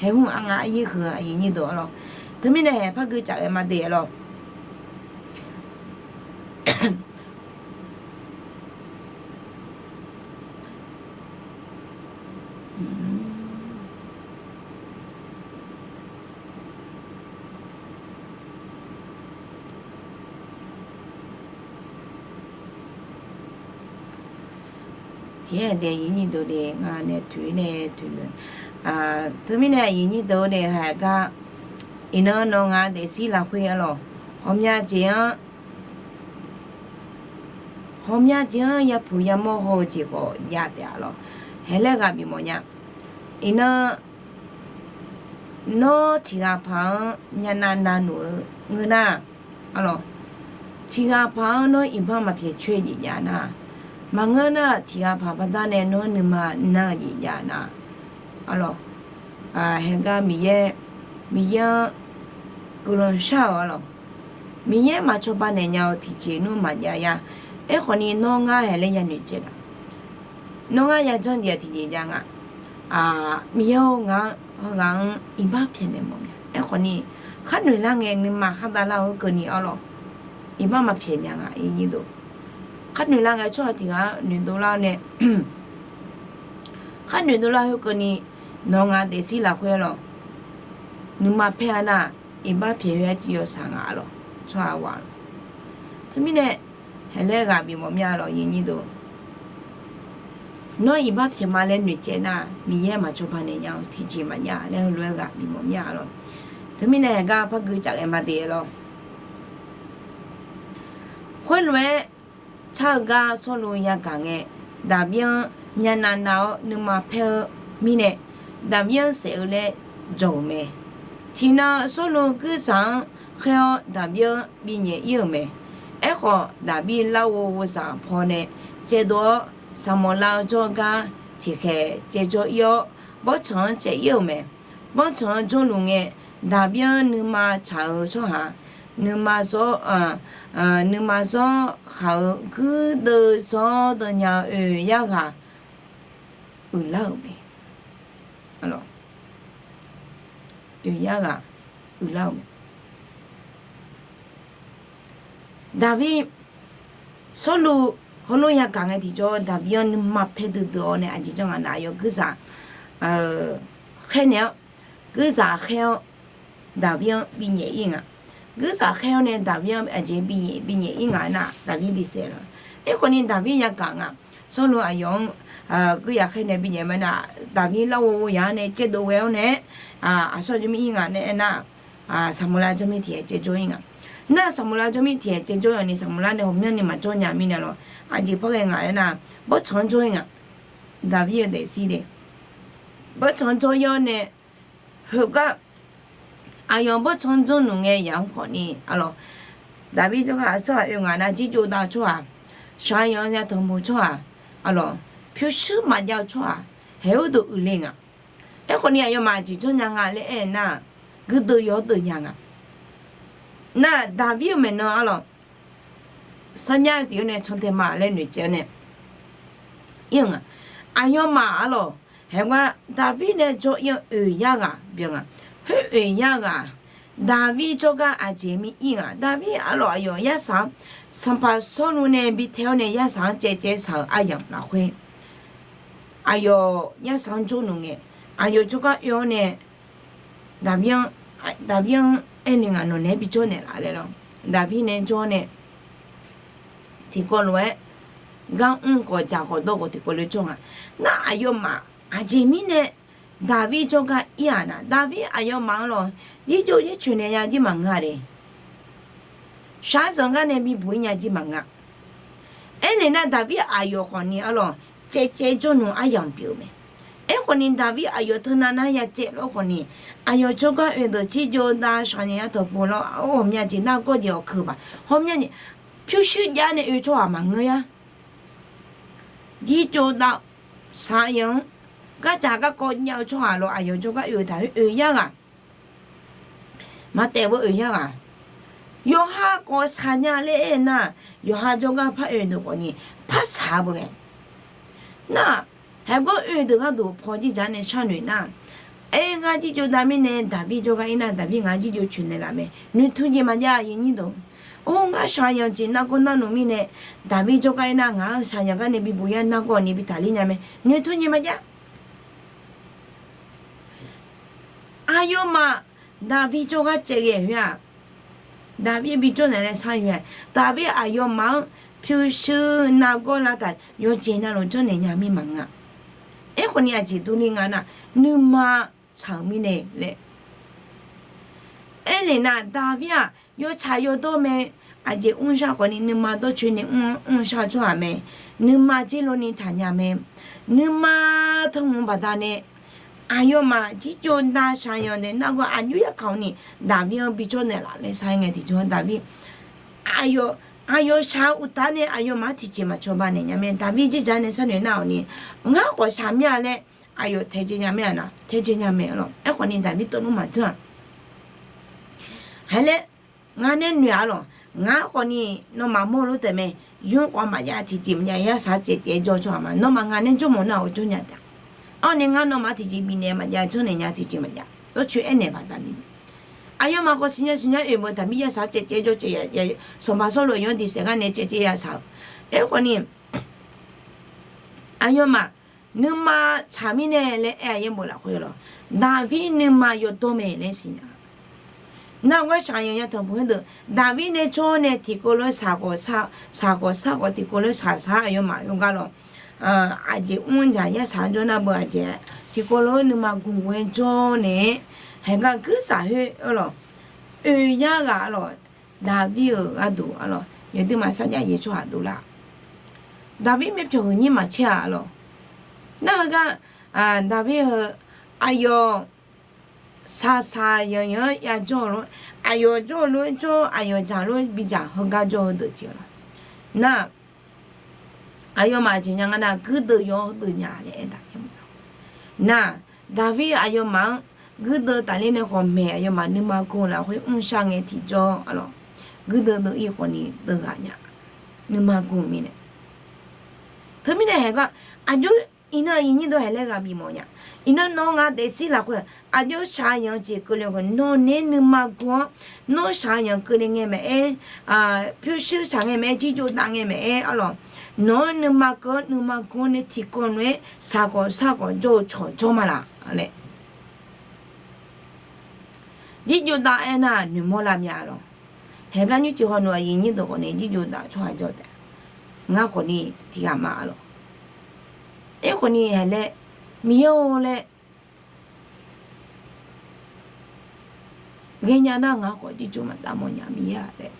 Haeq hmq-aq ngar aryaer heu-eu aqyuif nyir deuq-a lawq. Teumirnae haeq par gui caf ghae ma de-a lawq. Tiqaer dae aqyuif nyir deuq de ngar nae toeq nae toeq loe. Teumirnae aqyuif nyir deuq de haeq gar, iqnan nawq ngaq daefzir lafkhoer-a lawq, ghawqmya jeq-anr ghawqmya jeq-anr yapuq yamawr haw-eu jeq khawf jav taef-a lawq. Haeq laer ghaq bifmawf nya. Iqnan nawr tiq ghaq paq-anr myavnav nav noeq-eu ngeur nar, a lawq, tiq ghaq paq-anr nawr iqbax maqpyaeq coer jeq jav nar, maqngeur nar tiq ghaq paq baqdanae nawr nuima nar-eu jeq jav nar, a lawq, haeq gar Miqyaer, Miqyaer-anr guiqlanq shar-awq-a lawq. Miqyaer maqcawba naeq nya-eu tiqjeq nmr maqjav ya. Aerkhawfni nawr ngar haeq laer yanoeq caev nga. Nawr ngar yajanr jeq tiqjeq jav nga. Miqyaer-or, ngaq-anr, ghaq-anr iqbax pyaeqnaeq mawf mya. Aerkhawfni khar noeq lar ngae nuima khar davlar-eu keuvni-a lawq, iqbax maqpyaeq nya nga. Khar noeq lar ngae tsawrhaq tiq ghaq-anr noeqdov lar-awr nae, khar noeqdov lar khoerkeuvni, nawq ngaq daefzir lafkhoer-a lawq, nuima paer-a nar, iqbax pyaeq khoer arciv yawshaq nga-a lawq, tsawrhaq-a lawq. Teumirnae haeq laer ghaq bifmawf mya-a lawq, yawnyir deuq. Nawr iqbax pyaeq ma laer noeqcaev nar, Miqyaer maqcawba naeq nya-eu tiqjeq maqjav laer heulof-aer ghaq bifmawf mya-a lawq. Teumirnae haeq gar par gui caf ghae ma de-a lawq. Khoerlof-aer car-eu gar Sawrluv yagaq ngae, Daqbir-anr myavnav nav-awr nuima paer-eu mirnae, Daqbir-anr saef-eu laer jawq-euq mae. Tiqnan Sawrluv guirzaq-anr khaer-awr Daqbir-anr binyaef ir-euq mae. Aerkhawf, Daqbir larghov ghovzaq pawnae caevdov-awr, saqmawq lav-eu jawrgar tiqkhaeq caevjawr ir-awr, bawrtsanq-anr caev ir-euq mae. Bawrtsanq-anr jawrluf ngae, Daqbir-anr nuima tsaq-eu tsawrhaq, nuima zawr, nuima zawr khaq-eu guirdeuv zawrdeuv nya-eu oeq yarghaq uiqlar-euq mae. Oeq yarghaq uiqlar-euq mae. Daqbir, Sawrluv heulof yagaq ngae tiqjawr, Daqbir-anr nuima paer duidui-awr nae aqjeq janr nga nar, aqyawf guirzaq khaer naeq-awr, guirzaq khaer-awr, Daqvir-anr binyaef ir nga. Guirzaq khaer-awr nae Daqvir-anr aqjeq binyaef, binyaef ir nga nar, Daqvir disaef lawr. Aerkhawf ni Daqvir yagaq nga. Sawrluv aqyawf-anr guirzaq khaer nae binyaef ma nar, Daqvir larghov ghov yaq-anr nae caevdov ghae-awr nae, aqsur jawrmir ir nga nae aernar, saqmqlar jawrmir tiq ghae caevjawr ir nga. Nar saqmqlar jawrmir tiq ghae caevjawr-awr ni saqmqlar nae ghawqmyanrni maqjawr nya mirnae lawr. Aqjeq par ghae nga aernar, bawrtsanq-anr jawr ir nga. Daqvir-eu daefzir de, bawrtsanq-anr jawr ir-awr nae, heugar aqyawf bawrtsanq-anr jawrluf ngae yamq-anr khawf ni, arlawq, Daqvir jawrgar aqsur-aq oe nga nar, jirjov dav-eu tsawrhaq, shaqyanq yatanq bo tsawrhaq, arlawq, pyurshuir maqjav-eu tsawrhaq, haeq-aer dov uiqle nga. Aerkhawf ni aqyawfmaf aqjeq janrnya nga laer aer nar, guirdeuv yawdeuv nya nga. Nar Daqvir-eu maeqnan arlawq, sarjax-eu tiq-awr nae cantae ma laer noeqtsaev-awr nae ir-eu nga. Aqyawfmaf arlawq, haeqgar Daqvir nae jawr ir-eu oeq yar ghaq byan nga. Khoer oeq yar ghaq, Daqvir jawrgar aqjeq mir ir nga. Daqvir arlawq aqyawf yarsaq-anr, sanqpaq Sawrluv nae bi tae-awr nae yarsaq-anr caevcaev shaq-euq aryamq lafkhoer, aqyawf yarsaq-anr jawrluf ngae, aqyawf jawrgar oe-awr nae, Daqvir-anr, Daqvir-anr aernaeq nga, nawq naeq-aer bijawr naeqlaf laer lawr. Daqvir nae jawr nae tiqkawv lof-aer gar mr khawf dzaq khawf dawr khawf tiqkawv lof-aer jawr nga. Nar aqyawfmaf aqjeq mirnae Daqvir jawrgar ir-aq nar, Daqvir aqyawfmaf-anr lawr, jirjov jircoeq naeq ya jir maqngeur-a de. Shaqzanq gar nae bibuq ir nya jir maqngeur. Aernaeq nar Daqvir aqyawf khawf ni arlawq, caevcaev jawrluf aryamq pyeuf-eu mae. Aerkhawf ni Daqvir aqyawf teunav nar ya caev lawr khawf ni, aqyawf jawrgar oe deuq jirjov dav shaqyanq yatanq bo lawr, ghawqmya jeq nargawr jeq awqkeuq baq, ghawqmya jeq pyurshuir jav nae oe tsawrhaq maqngeur yar. Jirjov dav shaqyanq-anr gardzaq garkawv jav-eu tsawrhaq lawr, aqyawf jawrgar oe-eu taq-aer oeq yar ghaq maqtaef beu oeq yar ghaq. Yawqha khawf shaq nya laer aer nar, yawqha jawrgar par oe deuq khawf ni, par shaq-eu beu ghae. Nar, haeqgawr oe deuq gharduq paw jirdzaq nae sharnoeq nar, aer ngar jirjov dav mirnae Daqvir jawrgar ir nar, Daqvir ngaq-anr jirjov coeqnaeq laf mae. Noeqtmq jeq maqjav aqyuif nyir deuq. Or, ngar shaqyanq jeq nargawr narluf mirnae, Daqvir jawrgar ir nar, ngaq-anr shaqyanq gar nae bibuq yar nargawr ni bi taqler nya mae. Noeqtmq jeq maqjav. Aqyawfmaf Daqvir jawrgar caev ghae khoer-aq, Daqvir bijawr naeq laer shar-eu-aq, Daqvir aqyawfmaf-anr pyurshuir nargawr lavtaq yawqjeq navluf janrnaeq nya mir maqngeur-a. Aerkhawf ni aqjeq durni nga nar, nuima tsaq-euq mirnae laer aernaeq nar, Daqvir-aq yawtsaq yawdawr mae. Aqjeq mrshar khawf ni nuima dawrcoeni mr-anr mrshar-eu tsawrhaq mae. Nuima jirloni taqnya mae. Nuima tanqhmq baqdanae aqyawfmaf jirjov dav shaqyanq nae nargawr aqjox yarkaq-awr ni, Daqvir-anr bijawr naeqlaf laer shar-aer ngae tiqjawr Daqvir aqyawf shaq-eu uqtaf nae aqyawfmaf-anr tiqjeq maqcawba naeq nya mae. Daqvir jirdzaq nae sharnoeq nar-awq ni, ngar khawf shaq mir-a laer aqyawf taejae nya mae-a nar, taejae nya mae lawq. Aerkhawf ni Daqvir tawvluf maqdzanr-aq, haer laer ngar nae noeq-a lawq. Ngar khawf ni nawmaf mawr lof taef mae. Yur khawf maqjav tiqjeq maqjav yarsaq caevcaev jawr-eu tsawrhaq ma. Nawmaf ngaq nae jawrmawf nar-awq jawr nya taef. Awr nae ngar nawmaf tiqjeq bifnaeq maqjav, janrnaeq nya tiqjeq maqjav. Dawrcoeni aernaeq baqda bifnaeq. Aqyawfmaf khawf siqnya siqnya oe beu Daqvir yarsaq caevcaev jawr caev ya, sanqpaq Sawrluv aqyawf-anr diqsaef gar nae caevcaev yarsaq-eu. Aerkhawf ni aqyawfmaf nuima tsaq mirnae laer aer-a yaer beu lafkhoer lawq, Daqvir nuima yawdawr mae laer siqnya. Nar-awq gar shaqyanq yatanq beu khoerdeuq Daqvir nae jawr nae tiqkawv lof-aer shaq khawf shaq, shaq khawf shaq khawf tiqkawv lof-aer shaq shaq-aer aqyawfmaf yawgar lawq, aqjeq mr dzaq yarsaq jawr nar beu aqjeq tiqkawv lof-aer nuima gmq ghoe jawr nae, haegar guirsaq khoer-eu lawq, oe yar ghaq lawq, Daqvir-euq gharduq-a lawq, yawduimaf sarjax yaer tsawrhaq dovlar. Daqvir myavpyawq huiq nyir maqcaer-a lawq. Nar heugar Daqvir heu aqyawf shaqshaq yanqyanq-anr yajawr-eu lof, aqyawf jawr-eu lof-aer jawr, aqyawf dzaq lof-aer bidzaq heugar jawr-eu deuq jeq-a lawq. Nar aqyawfmaf jeq nya nga nar, guirdeuv yawdeuv nya laer aer taq. Nar, Daqvir aqyawfmaf-anr guirdeuv tafler nae khawf maeq aqyawfmaf nuima gmq lafkhoer mrshar ngae tiqjawr-a lawq, guirdeuv deuv ir khawf ni deuv ghaq nya, nuima gmq mirnae. Teumirnae haegar aqjox iqnan aqyuif nyir deuq haeq laer ghaq bifmawf nya. Iqnan nawr ngar daefzir lafkhoer aqjox shaqyanq jeq keuvle-eu khawf nawr nae nuima gmq-anr, nawr shaqyanq keuvle ngae maqaer, pyurshuir shaq ngae maqaer, jirjov dav ngae maqaer-a lawq, nawq-anr nuima keuv-anr nuima gmq-anr nae tiqkawv lof-aer shaq khawf shaq khawf jawr-eu cawq jawr ma laf laer. Jirjov dav aernar noeqmawr lavmya lawq. Haeqgar nymrcif hawnmr aqyuif nyir deuq khawfni jirjov dav tsawrhaq jawr taef. Ngar khawfni tiqghaq ma lawq. Aer khawfni haeq laer, Miqyaer-or laer ghaenya nar ngaq khawf jirjov maqdav mawf nya Miqyaer-aq laer.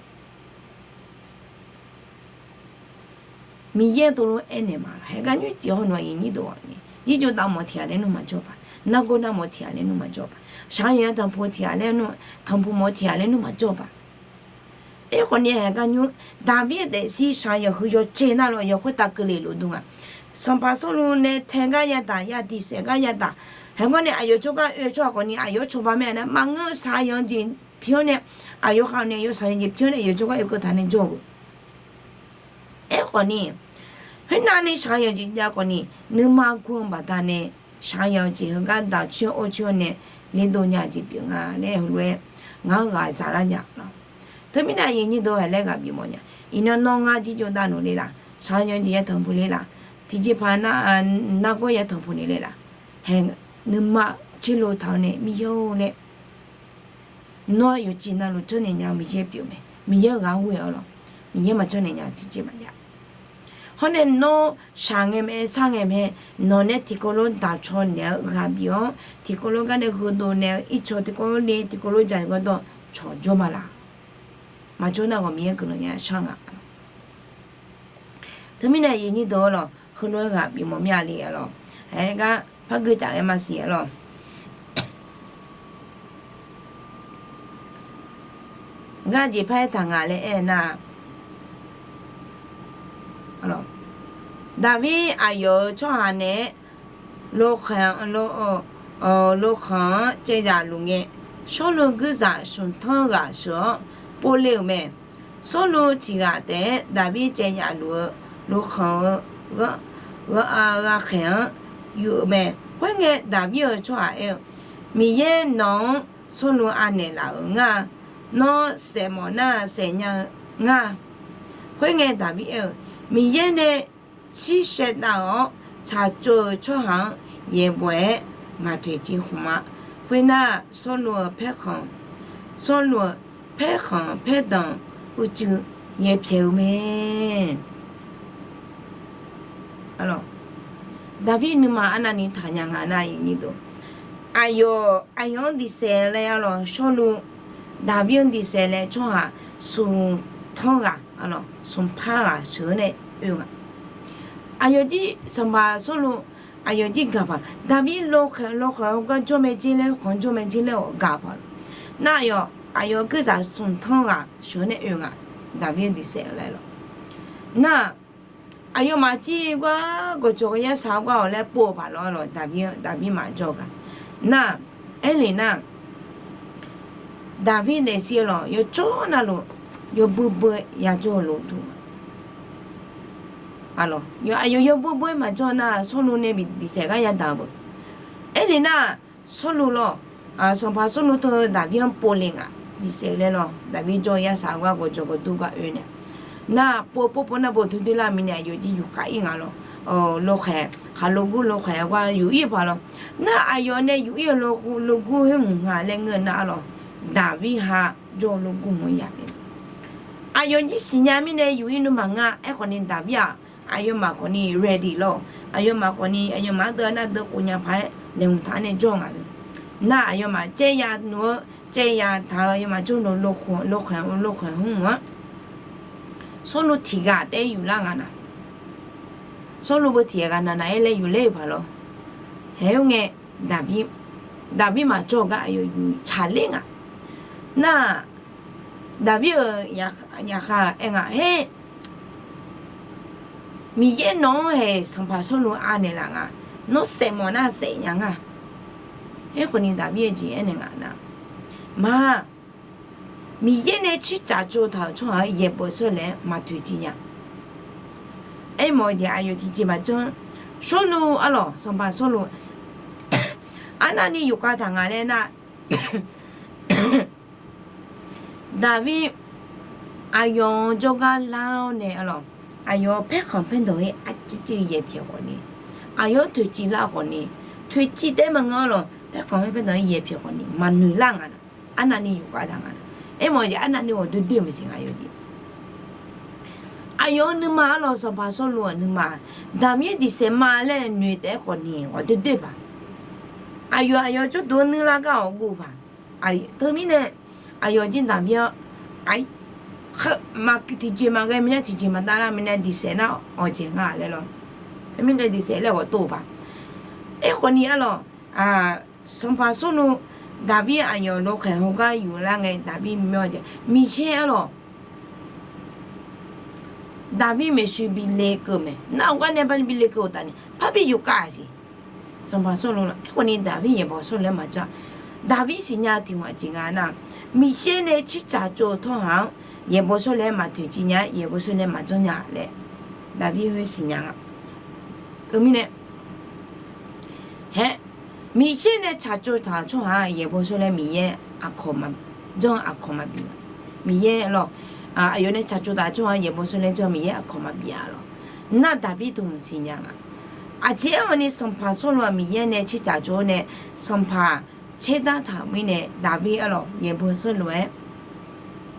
Miqyaer tov lof aernaeq ma lawq. Haeqgar nymrcif hawnmr aqyuif nyir deuq khawfni jirjov dav mawf tiqghaq laer nmr maqjawr baq. Nargawr narmawf tiqghaq laer nmr maqjawr baq. Shaqzanq tanqpuq tiqghaq laer, tanqpuq mawf tiqghaq laer nmr maqjawr baq. Aer khawfni haeqgar nymr, Daqbir-eu daefzir shaqzanq heu yawcaev nar lawq, yawkhoer taf keuvle luf dur nga. Sanqpaq Sawrluv nae tae gar yadaq, yadiq saef gar yadaq. Haeqgar nae aqyawf tsawrgar oe-eu tsawrhaq khawfni aqyawf-anr cawba mae nar, maqngeur-eu shaqzanq jeq pyeuf-awr nae, aqyawf khawfni aqyawf shaqzanq jeq pyeuf-awr nae aqyawf tsawrgar oe keuv taq nae jawr-eu. Aer khawfni, khoernav ni shaqzanq jeq jav khawfni, nuima gu-eu baqdanae, shaqzanq jeq heugar daq coer or coer nae, ledov nya jeq pyeuf nga laer heulof-aer ngaq-anr ghaq zaqlar nya lawq. Teumirnae aqyuif nyir deuq haeq laer ghaq bifmawf nya. Iqnan nawr ngar jirjov dav luf le laf, shaqzanq jeq ya tanqpuq le laf, tiqjeqpaq nargawr ya tanqpuq le le laf, haeq nuima tserlo taq-awr nae Miqyaer-or laer Nawr aqyawf civ navluf janrnaeq nya-eu Miqyaer pyeuf mae. Miqyaer ghaq ghoe-awr lawq. Miqyaer maqjanrnaeq nya tiqjeq maqjav. Hawr nae nawr shaq ngae mae, sar ngae mae, nawq nae tiqkawv lof daq caw naeq-eu ghaq bif-awr, tiqkawv lof gar nae heudov naeq-eu ircawq tiqkawv lof le, tiqkawv lof jaq-eu gawrdawr cawq jawr ma laf. Maqjawr nar ghawqmir-aer guiqlanq nya shar nga. Teumirnae aqyuif nyir deuq-ar lawq, heulof-aer ghaq bifmawf mir-a le-a lawq. Aer gar par gui caf ghae maqsiq-a lawq. Gar jeq par-aer taq nga laer aer nar, Daqbir aqyawf-euq tsawrhaq naeq-aer, lokhanq, lokhanq-anr caev yaf luf ngae, Sawrluv guirzaq smq tanr ghaq sheuq-awr povle-euq mae. Sawrluv tiq ghaq taef-aer Daqbir caev yaf luf-eu lokhanq-eu ghaqkhaeq-anr yuf-eu mae. Khoerngae, Daqbir-euq tsawrhaq aer-eu, Miqyaer nawq-anr Sawrluv anaeq laf-euq ngar. Nawr saef mawf nar saef nya-eu ngar. Khoerngae, Daqbir aer-eu, Miqyaer nae tsir shaevdav-awr tsaqtsov-eu tsawrhaq-anr yaeqbawq-aer maq toeqciv khmq-a. Khoernar, Sawrluv-euq paerkhanq, Sawrluv-euq paerkhanq paerdanq uicuiv yaepyaeq-eu mae. Daqbir nuima arnavni taqnya nga nar, aqyawf, aqyawf-anr diqsaef laer-a lawq, Sawrluv, Daqbir-anr diqsaef laer tsawrhaq smq tanr ghaq, smq par ghaq sheuq-eu nae oe nga. Aqyawf jir sanqpaq Sawrluv, aqyawf jir gaq paq, Daqbir lokhanq, lokhanq-eu gar jawr mae jir laer, khanq jawr mae jir laer-awq gaq paq. Nar aqyawf, aqyawf guirzaq smq tanr ghaq sheuq-eu nae oe nga. Daqbir-anr diqsaef laer lawq. Nar aqyawfmaf jir gar gawqjawq gawqyar saq-eu gar-awq laer pov-eu paq lawr-a lawq, Daqbir, Daqbir maqjawr gaq. Nar, aerle nar, Daqbir daefzir-eu lawq, yawjawr navluf, yawbui bui yajawr-eu lof dur-a. Aqyawf yawbui bui-aer maqjawr nar, Sawrluv nae bi diqsaef gar yadaq-eu beu. Aerle nar, Sawrluv lawq, sanqpaq Sawrluv teu Daqbir-anr povle nga. Diqsaef laer lawq, Daqbir jawr-eu yarsaq gar gawqjawq gawqdur gar oe nae, nar pov pov pov nar pov doer doer lar mirnae aqyawf jir yufkhav ir nga lawq. Lokhaeq, khaqlo gur lokhaeq-eu gar yuf ir-eu paq lawq. Nar aqyawf nae yuf ir-eu lo, logur khoer hmq nga laer ngeur-eu nar-a lawq, Daqbir ha jawr-eu logur hmq-anr ya le. Aqyawf jir siqnya mirnae yuf ir nuima nga. Aerkhawfni Daqbir-aq, aqyawfmaf khawfni ready lawq. Aqyawfmaf khawfni aqyawfmaf ardeuv nar deuv khof nya paq-aer laeqhmq taq-aer nae jawr nga. Nar aqyawfmaf caev ya nmr-eu, caev ya taq-eu aqyawfmaf jawrluf lokhaeq, lokhaeq hmq-anr Sawrluv tiq ghaq taef-aer yuflar nga na. Sawrluv beu tiq ghaq naq naq-aer laer yufler-euq paq lawr. Haeq-aer ngae, Daqbir maqjawr-eu gar aqyawf yuf tsaqler nga. Nar-aq, Daqbir-euq yaqkhav aer nga, Her, Miqyaer nawq-anr haeq sanqpaq Sawrluv anaeq laf nga. Nawr saef mawf nar saef nya nga. Aerkhawfni Daqbir-eu jeq aernaeq nga nar, ma, Miqyaer nae tsir tsaqtsov taq-euq tsawrhaq-anr yaeqbawq shawr laer-aer maq toeqciv nya. Aermawf-eu jeq aqyawf tiqjeq maqjanr. Sawrluv-a lawq, sanqpaq Sawrluv arnavni yufkhav taq nga laer nar, Daqbir aqyawf-anr jawrgar lar-awr nae-a lawq, aqyawf paerkhanq paerdanq-ir arcivciv yaepyaeq khawfni, aqyawf-anr toeqciv lar khawfni, toeqciv taef-aer maqngeur-a lawq, paerkhanq-aer paerdanq-ir yaepyaeq khawfni maqnoeq lar nga na. arnavni yufkhav taq nga. Aermawf-eu jeq arnavni ghawqdoer doer-eu maqsiq nga yawjeq. Aqyawf-euq nuima arlawq, Sanqpaq Sawrluv-euq nuima, Daqmir diqsaef ma laer noeq taef-aer khawfni ghawqdoer doer paq. Aqyawf aqyawf jawrduq-anr nuirlar gar-awq guv paq. Teumirnae aqyawf jir Daqmir-anr, maq tiqjeq maqghae mirnae, tiqjeq maqdav lar mirnae diqsaef nar awqjeq nga laer lawr. Mirnae diqsaef laer ghawqtov-eu paq. Aerkhawfni arlawq, Sanqpaq Sawrluv Daqmir aqyawf lawkhaeq hawgar yuflar ngae Daqmir mawr-eu jeq miqyaer arlawq, Daqmir maeqshi bi lekeuv mae. Nar-eu gar nae bani bi lekeuv-euq taf ni parbi yufkav siq. Sanqpaq Sawrluv lawr. Aerkhawfni Daqmir yaeqbawq shawrlaer maqjanr. Daqmir siqnya tiq ghaq jeq nga nar, Miqyaer nae tsirtsaq tsov-eu tsawrhaq-anr yaeqbawq shawrlaer maqtoeqciv nya-aer, yaeqbawq shawrlaer maqjanr nya laer Daqmir khoer siqnya nga. Teumirnae hae, Miqyaer nae tsaqtsov taq-euq tsawrhaq-aq, yaeqbawq shawrlaer Miqyaer aqkawq ma, janr-eu aqkawq maqbif-a. Miqyaer lawr, aqyawf nae tsaqtsov taq-euq tsawrhaq-aq, yaeqbawq shawrlaer janr-eu Miqyaer aqkawq maqbif-a lawr. Nar Daqmir dawq maqsiq nya nga. Aqjeq aerkhawfni Sanqpaq Sawrluv-aq Miqyaer nae tsirtsaq tsov-awr nae, Sanqpaq caerdar taq-euq mirnae Daqmir arlawq yaeqbawq shawrlaer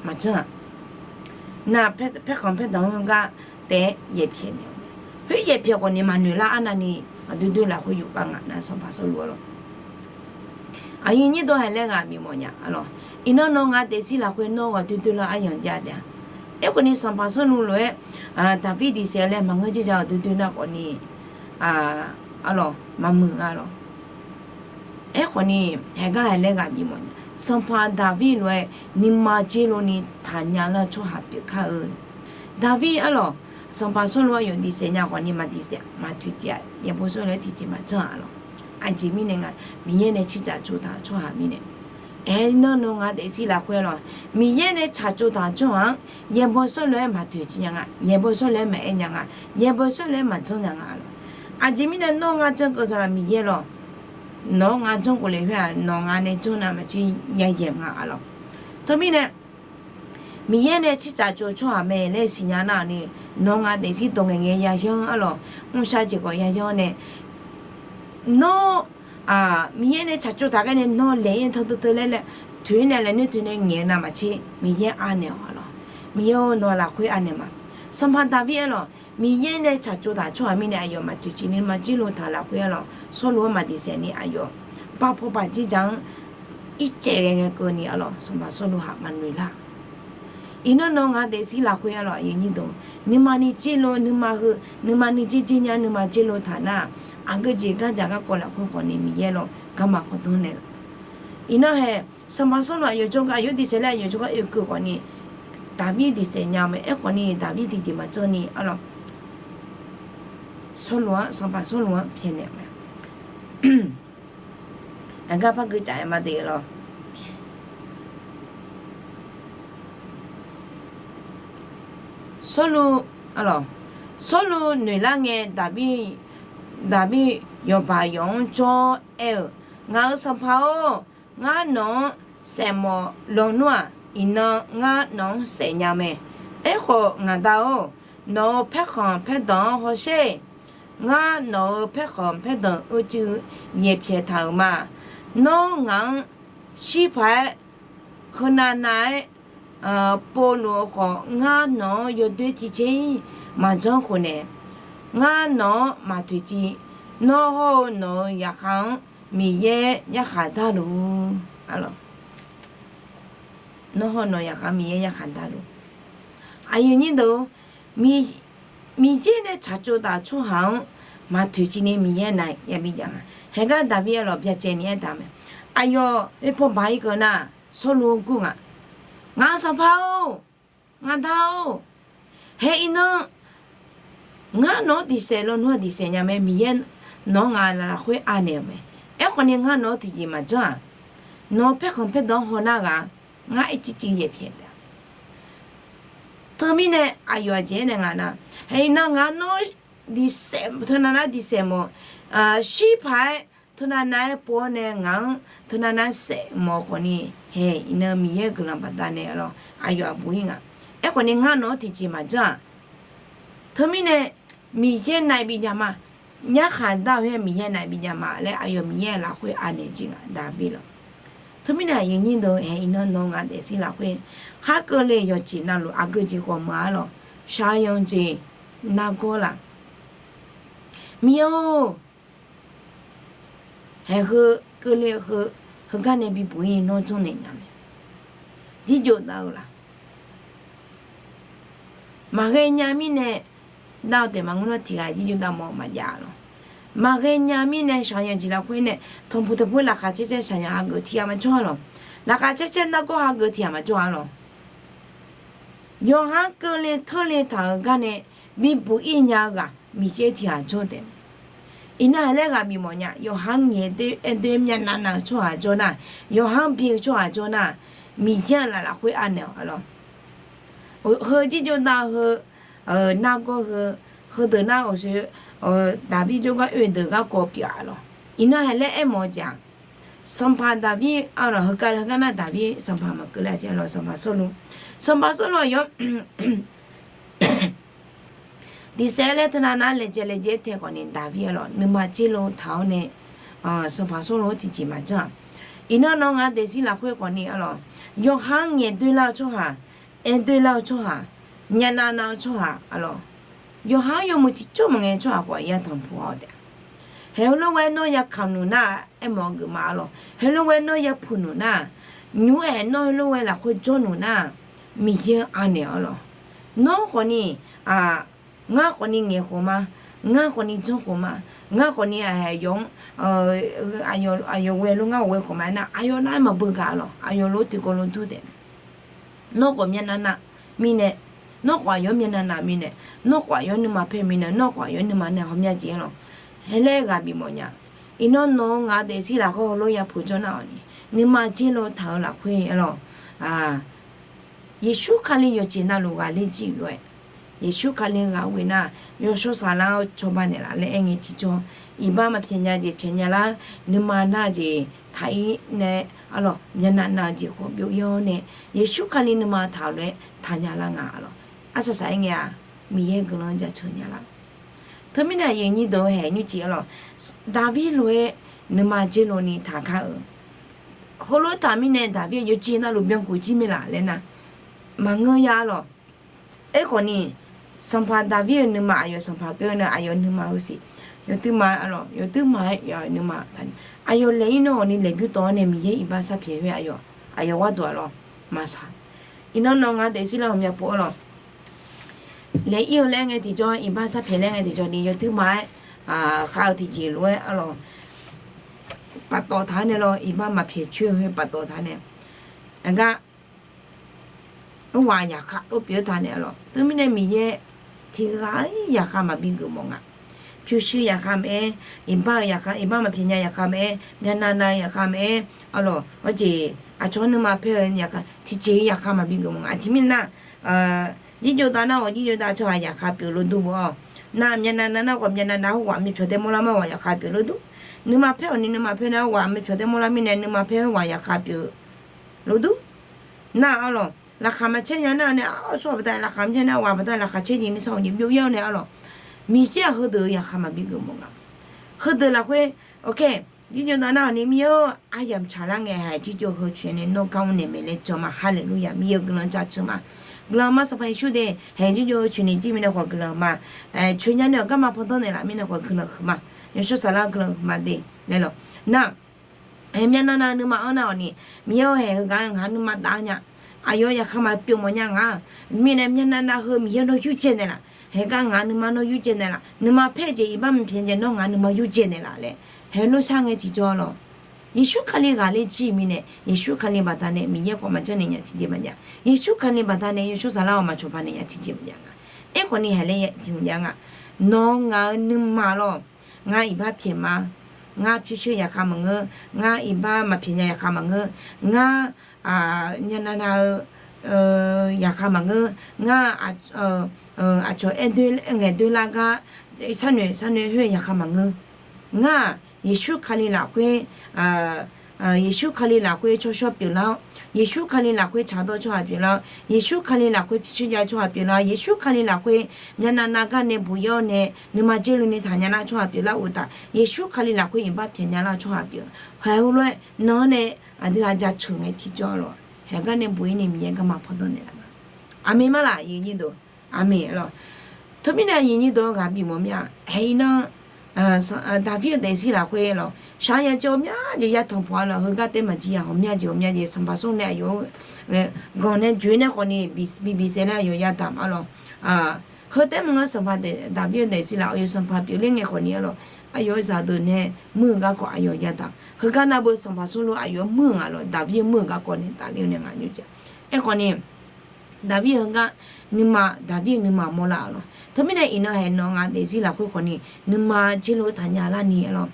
maqjanr-aq. Nar paerkhanq paerdanq-anr gar taef-aer yaepyaeq naeq-eu mae. Khoer yaepyaeq khawfni maqnoeq lar arnavni aqdoer doer lafkhoer yufkhav nga nar Sanqpaq Sawrluv arlawq. Aqyuif nyir dawq haeq laer ghaq bimawf nya arlawq. Iqnan nawq ngaq daefzir lafkhoer nawr ghawqdoer doer lar aryanq jav taef-a. Aerkhawfni Sanqpaq Sawrluv lof-aer Daqmir diqsaef laer maqngeur jir ja ghawqdoer doer nar khawfni arlawq maqmuiq nga lawr. Aerkhawfni haeqgar haeq laer ghaq bimawf nya. Sanqpaq Daqmir lof-aer nuima jerlov ni taqnya lar-eu tsawrhaq pyeuf kar-eu. Daqmir arlawq, Sanqpaq Sawrluv aqyawf diqsaef nya khawfni maqdiqsaef maqtoeqciv-a. Yaeqbawq shawrlaer tiqjeq maqjanr-a lawr. Aqjeq mirnae nga, Miqyaer nae tsirtsaq tsov taq-euq tsawrhaq mirnae. Aernar nawr ngaq daefzir lafkhoer lawr, Miqyaer nae tsaqtsov taq-euq tsawrhaq-anr yaeqbawq shawrlaer maqtoeqciv nya nga, yaeqbawq shawrlaer maqaer nya nga, yaeqbawq shawrlaer maqjanr nya nga lawr. Aqjeq mirnae nawr ngar janr keuv taq-a Miqyaer lawr. Nawq-anr ngar janr khawf le khoer-aq, nawq ngaq nae janr nar maqtser yayaeq nga-a lawr. Teumirnae Miqyaer nae tsirtsaq tsov-eu tsawrhaq mae laer siqnya nar-awq ni, nawq ngaq daefzir dawq ngaeqngae yayanr arlawq, mrshar jeq khawf yayanr nae, nawr Miqyaer nae tsaqtsov taq ghaer nae nawr laeq-ir teu teu teu laer laer toeq-ir nae laeq noer toeq nae ngaeq-eu navmaqtser Miqyaer anaeq-awq arlawq. Miqyaer-or, nawq lafkhoer anaeq ma. Sanqpaq Daqbir arlawq, Miqyaer nae tsaqtsov taq-euq tsawrhaq mirnae aqyawf maqtoeqciv ni nuima jirluf taq-euq lafkhoer arlawq, Sawrluv-anr maqdiqsaef ni aqyawf baqpaw baqjir dzaq-anr ircaev ghae ngae keuvni arlawq, Sanqpaq Sawrluv haq maqnoeq lar. Iqnan nawq ngaq daefzir lafkhoer arlawq, nuima ni jirluf, nuima heu, nuima nuijer jer nya, nuima jirluf taq nar, aqgeu jeq gardzaq garkawv lafkhoer khawfni Miqyaer lawr garma kawrdanr naeq laf. Iqnan hae, Sanqpaq Sawrluv aqyawf jawrgar, aqyawf diqsaef laer aqyawf jawrgar oekeuv khawfni, Daqbir diqsaef nya-eu mae. Aerkhawfni Daqbir tiqjeq maqjanr ni arlawq, Sawrluv-anr, Sanqpaq Sawrluv-anr pyaeqnaeq-eu mae. Aqgar par gui caf-aer ma de lawr. Sawrluv, arlawq, Sawrluv noeqlar ngae, Daqbir, Daqbir yawqbaq yawq-anr jawr aer-euq, Ngaq-euq sanqpaq-or, ngar nawq-anr saefmawf lawnmr-aq, iqnan ngar nawq-anr saef nya mae. Aerkhawf, ngaq da-or, nawq-euq paerkhanq paerdanq-anr hawsher. Ngar nawq-euq paerkhanq paerdanq uicuiv yaeqpyaeq taq-euq ma. Nawr ngaq-anr shir paq-aer, heunav nav-aer povluf-eu khawf, ngar nawq-anr yawdoer tiqcaer-ir maqjanr khofnaeq, ngar nawq-anr maqtoeqciv. Nawr hawr-eu nawq-euq zaqkhav-anr Miqyaer yarkhaq darluf-ur. Nawr hawr-eu nawq-euq zaqkhav-anr Miqyaer yarkhaq darluf. Aqyuif aqnyir deuq-or, Miqyaer nae tsaqtsov taq-euq tsawrhaq-anr maqtoeqciv ni Miqyaer nae yabi jav nga. Haegar Daqbir arlawq byacaevni aertaq mae. Aqyawf oe paw baq-ir keuv nar, Sawrluv-anr gur nga. Ngaq-euq sanqpaq-or, ngaq da-or, hae iqnan ngar nawq-anr diqsaef lawnmr-aq diqsaef nya mae. Miqyaer nawq-anr ngaq lafkhoer anaeq-euq mae. Aerkhawfni ngar nawq-anr tiqjeq maqjanr-aq, nawq-euq paerkhanq paerdanq-anr hawnar ghaq, ngar ircivciv yaeqpyaeq taef-a. Teumirnae aqyawf aqjeq aernaeq nga nar, hae iqnan ngaq nawr diqsaef, teunav nar diqsaef mawf, shir paq-aer teunav nav-aer pov-awr nae ngaq-anr teunav nav saef mawf khawfni, hae iqnan Miqyaer-euq guiqlanq baqdanae arlawq aqyawf aqbur-ir nga. Aerkhawfni ngar nawq-anr tiqjeq maqjanr-aq, teumirnae Miqyaer nav-aer bijav ma. Yarkhaq dar-eu-aer Miqyaer nav-aer bijav ma laer aqyawf Miqyaer lafkhoer anaeq jir nga. Daqbir lawq, Teumirnae aqyuif aqnyir deuq-or, hae iqnan nawq-eu ngaq daefzir lafkhoer, khar keuvle yawqjeq navluf aqgeu jeq khawf meuq-a lawq. Shaqzanq jeq nargawr laf. Miqyaer-or, haeq heu keuvle heu, heugar nae bibuq-ir ni nawr janrnaeq nya mae. Jirjov dav-eu laf. Maqghae nya mirnae, dav-eu taef maqngeur nawr tiq ghaq jirjov dav mawf maqjav lawq. Maqghae nya mirnae shaqzanq jeq lafkhoer nae tanqpuq tanqpuq laqkhaq caer caer shaqzanq hageuf tiq ghaq maqjawr-a lawq. Laqkhaq caer caer nargawr hageuf tiq ghaq maqjawr-a lawq. Yawqha-anr keuvle teurle taq-euq gar nae bibuq-ir nya-eu ghaq Miqyaer tiq ghaq jawr taef mae. Iqnan-aq laer ghaq bifmawf nya. Yawqha-anr ngaeq doer aer doer myavnav nav-eu tsawrhaq jawr nar, yawqha-anr bi-eu tsawrhaq jawr nar, Miqyaer-euq laf lafkhoer anaeq-awq lawq. Heu jirjov dav heu, nargawr heu, heudeuq nar awqsoe, Daqbir jawrgar oe deuq garkawv pyeuf-a lawq. Iqnan hae laer aermawf-eu jeq-aq, sanqpaq Daqbir-a lawq, heugar heugar nar Daqbir sanqpaq maqkeuv laer-a jeq-a lawq, sanqpaq Sawrluv. Sanqpaq Sawrluv aqyawf tiq saef laer teunav nar laejae laejae tae khawf ni Daqbir-a lawq, nuima jerlo taq-awr nae, sanqpaq Sawrluv-anr tiqjeq maqjanr-aq. Iqnan nawq-eu ngaq daefzir lafkhoer khawf ni-a lawq, yawqha-anr ngaeq doer lar-eu tsawrhaq, aer doer lar-eu tsawrhaq, myavnav nav-eu tsawrhaq-a lawq. Yawqha-anr yawmuiq tiqjawr maqngae tsawrhaq khawf ya tanqpuq-awr taef-a. Haeq heulof ghae nawr ya kamq nuq nar-aq, aermawf-eu geufma-a lawq. Heulof ghae nawr ya puq nuq nar-aq, nymr-aer nawr heulof ghae lafkhoer jawr nuq nar-aq, Miqyaer anaeq-awr lawq. Nawr khawf ni, ngar khawf ni ngaeq khof ma, ngar khawf ni janr khof ma, ngar khawf ni aqhaeq yawq-anr, aqyawf ghae lof ngar ghawqghae khof ma nar, aqyawf nar-aer maqbeu gaq-a lawq. Aqyawf lof tiqkawv lof dur taef. Nawr khawf myavnav nav mirnae, nawr khawf aqyawf-anr myavnav nav mirnae, nawr khawf aqyawf-anr nuima paer mirnae, nawr khawf aqyawf-anr nuima nae hawmya jeq-a lawq. Hae laer ghaq bifmawf nya. Iqnan nawq-eu ngaq daefzir lafkhoer heulof ya puq jawr nar-awq ni, nuima jerlo taq-eu lafkhoer-a lawq. Yeqsur Kali yawqjeq navluf ghaqler jir lof-aer, Yeqsur Kali ghaq ghoe nar, yawshawr saflar-awr cawba naeqlaf laer aer ngae tiqjawr, iqbax maqpyaeq nya jeq pyaeq nya lar, nuima nar-eu jeq taq-ir nae, a lawq, myavnav nav-eu jeq khawf byov-ir-awr nae, Yeqsur Kali nuima taq-euq lof-aer taqnya lar nga-a lawq. Arsaq saq-aer ngae-aq, Miqyaer guiqlanq jaceuq nya lar. Teumirnae aqyuif aqnyir deuq-eu haeq nymrcif-a lawq, Daqbir lof-aer nuima jerlo ni taqkar-euq. Heulof taq mirnae Daqbir yawqjeq navluf byankuf jir mae laf laer nar, maqngeur ya-a lawq. Aerkhawf ni, sanqpaq Daqbir-euq nuima aqyawf sanqpaq keuv-eu nae aqyawf nuima heu siq, yawduirma-a lawq, yawduirma-aer yawf nuima taq, aqyawf laeq-ir nawr awq ni laeq bymr tawv-awr nae Miqyaer iqbax sharpyaeq khoer aqyawf, aqyawf gharduq-a lawq, maqsaq. Iqnan nawq-eu ngaq daefzir lar ghawqmya pov-a lawq. Laeq-ir-eu laer ngae tiqjawr, iqbax sharpyaeq laer ngae tiqjawr ni yawduirma-aer khav-eu tiqjeq lof-aer-a lawq, paftawf taq-awr nae lawr, iqbax maqpyaeq coer-eu heu paftawf taq-awr nae, aqgar, arghaq yaqkhav lof pyeuf-eu taq nae-a lawq. Teumirnae Miqyaer tiq ghaq-ir yaqkhav maqbi geufmawf nga. Pyurshuir yaqkhav maqaer, iqbax-euq yaqkhav, iqbax maqpyaeq nya yaqkhav maqaer, myavnav nav-eu yaqkhav maqaer, a lawq, awr jeq aqcawq-anr nuima paer-eu yaqkhav, tiqjeq-ir yaqkhav maqbi geufmawf nga. Aqjeq mirnae nar, jirjov dav nar-awq, jirjov dav tsawrhaq yaqkhav pyeuf lof dur-awq. Nar myavnav nav nar khawf myavnav nav-aer ghaq maqpyaeq tae mawrlar ma, ghaq yaqkhav pyeuf lof dur. Nuima paer-awq ni nuima paer nar ghaq maqpyaeq tae mawrlar mirnae nuima paer-aer ghaq yaqkhav pyeuf lof dur. Nar-a lawq, laqkhaq maqcaer nya nar-awq nae, a, sawr-awq baqda laqkhaq maqcaer nar ghaq baqda laqkhaq caer jeq ni sawr-awq jeq byov-ir-awr nae-a lawq. Miqyaer-aq heudeuq-eu yaqkhav maqbi geufmawf nga. Heudeuq lafkhoer, ok, jirjov dav nar-awq ni Miqyaer-or, aryamq tsaqlar ngae haeq jirjov heu coeq nae nawr gar mr naeq mae laer jan ma. Haleluya! Miqyaer-eu guiqlanq jaceuq ma. Guiqlanq ma Sanqpaq Yeqsur de, haeq jirjov heu coeq nae jir mirnae khawf guiqlanq ma. Coeq nya nae-awq garma pandanr naeqlaf mirnae khawf guiqlanq huiqma. Yawshawr saflar guiqlanq huiqma de laer lawq. Nar, myavnav nav nuima-anr nar-awq ni, Miqyaer-or, haeq heugar ngaq nuima dav nya. Aqyawf yaqkhav maqpyeuf mawf nya nga. Mirnae myavnav nav heu Miqyaer nawr yurdzae naeqlaf. Haeq gar ngaq nuima nawr yurdzae naeqlaf. Nuima paer jeq iqbax maqpyaeq jeq nawr ngaq nuima yurdzae naeqlaf laer. Haeq lof shar ngae tiqjawr lawq. Yeqsur Kali ghaqler jir mirnae, Yeqsur Kali baqdanae Miqyaer khawf maqjanr naeq nya tiqjeq maqjav. Yeqsur Kali baqdanae yawshawr saflar-awq maqcawba naeq nya tiqjeq maqjav nga. Aerkhawf ni haeq laer tiq hmq jav nga. Nawq-eu ngaq-eu nuima lawq. Ngar iqbax pyaeq ma. Ngar pyurshuir yaqkhav maqngeur. Ngar iqbax maqpyaeq nya yaqkhav maqngeur. Ngar myavnav nav-eu yaqkhav maqngeur. Ngar aqcawq aer doer ngaeq doer lar gar sharnoeq sharnoeq khoer yaqkhav maqngeur. Ngar-aq Yeqsur Kali lafkhoer Yeqsur Kali lafkhoer tsawrshawr pyeuflar-awr, Yeqsur Kali lafkhoer tsaqdawr tsawrhaq pyeuflar-awr, Yeqsur Kali lafkhoer pyurshuir jav tsawrhaq pyeuflar-awr, Yeqsur Kali lafkhoer myavnav nav gar nae buq-ir-awr nae nuima dzoerlu ni taqnya lar tsawrhaq pyeuflar uqtaf, Yeqsur Kali lafkhoer iqbax pyaeqnya lar tsawrhaq pyeuf. Haeq heulof-aer nan-anr nae aqdui ghaq jaceuq ngae tiqjawr lawq. Haeq gar nae buq-ir ni Miqyaer garma pawdawr naeqlaf-a. Aqmeq ma laq, aqyuif aqnyir deuq? Aqmeq lawq. Teumirnae aqyuif aqnyir deuq-anr ghaq bif mawf mir-a. Haeq iqnan Daqbir-eu daefzir lafkhoer lawq, shaqzanq jeq ghawqmya jeq yatanq pawf-a lawq. Heugar taef maqjir-a, ghawqmya jeq ghawqmya jeq Sanqpaq Sanrluv nae aqyawf-anr ganq nae joe-ir nae khawf ni bi bi saef nar aqyawf yatanq-a lawq. Heu taef maqngeur Sanqpaq Daqbir-eu daefzir laf aqyawf sanqpaq pyeufler ngae khawf ni-a lawq, aqyawf-euq zaqdeuq nae muir-eu garkawv aqyawf yatanq. Heugar navbeu Sanqpaq Sanrluv aqyawf-anr muir-eu nga lawq, Daqbir-eu muir-eu garkawv nae tafler-eu nae ngaq nymr jeq. Aerkhawf ni Daqbir heugar nuima, Daqbir-eu nuima mawrlar-a lawq. Teumirnae iqnan haeq nawq ngaq daefzir lafkhoer khawf ni nuima dzoerlu-eu taqnya larni-a lawq.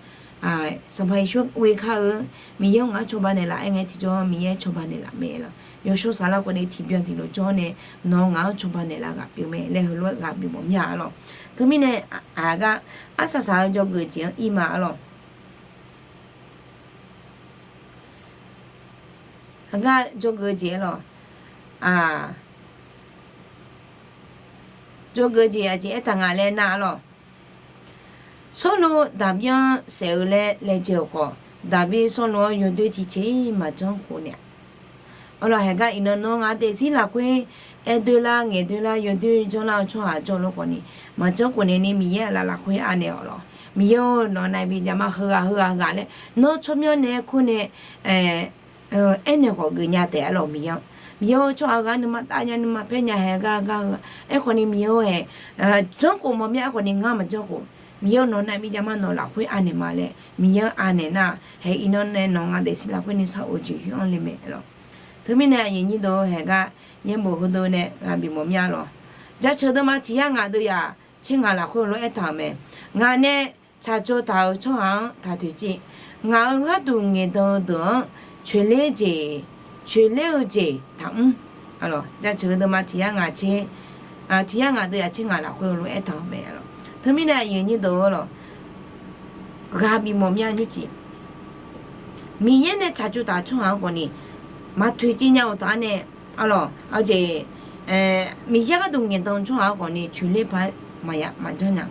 Sanqpaq Yeqsur oe kar-eu, Miqyaer-anr ngaq-anr cawba naeqlaf aer ngae tiqjawr Miqyaer cawba naeqlaf mae lawq. Yawshawr Saflar khawf ni tiqbyan tiqlof jawr nae nawq-anr ngaq-anr cawba naeqlaf ghaq pyeuf mae laer heulof-aer ghaq bif mawf mir-a lawq. Teumirnae aqgar arsaq saq-eu dzawgeuf jeq-anr ir ma-a lawq. Aqgar dzawgeuf jeq-a lawq. Dzawgeuf jeq aqjeq aertaq nga laer nar-a lawq. Sanrluv Daqbir-anr saef-eu laer laejae-euq khawf, Daqbir Sanrluv-anr yawdoer tiqceq maqjanr khof naeq-a. Arlawq, haeq gar iqnan nawr ngaq daefzir lafkhoer aer doerlar ngaeq doerlar yawdoer janrlar-eu tsawrhaq jawrluf khawf ni maqjanr khof naeq ni Miqyaer aqlaf lafkhoer anaeq-awq lawq. Miqyaer-or, nawq nav bi jav ma, heughaq heughaq ghaq laer nawr tsawrmyanr nae aer kur nae aernaeq khawf geufnya taef-a lawq. Miqyaer-or, Miqyaer-or, tsawrhaq ghaq nuima taf nya nuima paer nya haeq gar gar-eu aerkhawf ni Miqyaer-or haeq janr khof mawf mir-a. Aerkhawf ni ngar maqjanr khof, Miqyaer-or, nawq nav bi jav ma, nawq lafkhoer anaeq ma laer Miqyaer-anr anaeq nar, haeq iqnan nae nawq ngaq daefzir lafkhoer ni sar-eu jeq yur-anr le mae lawq. Teumirnae aqyuif aqnyir deuq haeq gar yaerbof heudeuv nae ghaq bif mawf mir-a lawq. Jaceuq deuvma tiq yar ngaq deuv yaf tser ngaq lafkhoer lof-aer aertaq-euq mae. Ngaq nae tsaqtsov taq-euq tsawrhaq-anr taq toeqciv. Ngaq-euq gharduq ngaeqdan-eu deuq-anr coeqler jeq, coeqler-eu jeq taqmr. Jaceuq-eu deuvma tiq yar ngaq tser, tiq yar ngaq deuv yaf tser ngaq lafkhoer lof-aer aertaq-euq mae lawq. Teumirnae aqyuif aqnyir deuq-a lawq, ghaq bif mawf mir-a nymrcif. Miqyaer nae tsaqtsov taq-eu tsawrhaq-anr khawf ni maq toeqciv nya-euq taf-a nae, arlawq, aqjeq Miqyaer gharduq ngaeqdan-eu tsawrhaq-anr khawf ni coeqler paq-aer maqya maqjanr nya.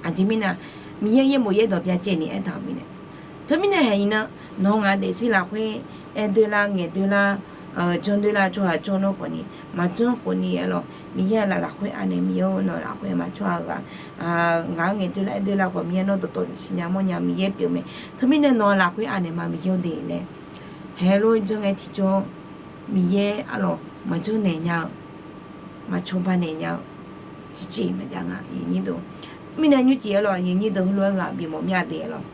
Aqjeq mirnae, Miqyaer yaerbof yaerdawq byacaevni aertaq-euq mirnae. Teumirnae haeq iqnan nawq ngaq daefzir lafkhoer aer doerlar ngaeq doerlar janr doerlar tsawrhaq jawrluf khawf ni maqjanr khof ni-a lawq. Miqyaer aqlaf lafkhoer anaeq, Miqyaer-or, nawq lafkhoer ma tsawrhaq ghaq ngaq-anr ngaeq doerlar aer doerlar khawf Miqyaer nawr dawqtawvluf siqnya mawrnya Miqyaer pyeuf mae. Teumirnae nawq lafkhoer anaeq ma Miqyaer-or de laer haeq lof janr ngae tiqjawr Miqyaer arlawq maqjanr naeq nya-eu, maqcawba naeq nya-eu tiqjeq maqjav nga. Mirnae nymrcif arlawq, aqyuif aqnyir deuq heulof-aer ghaq bif mawf mir-a de arlawq.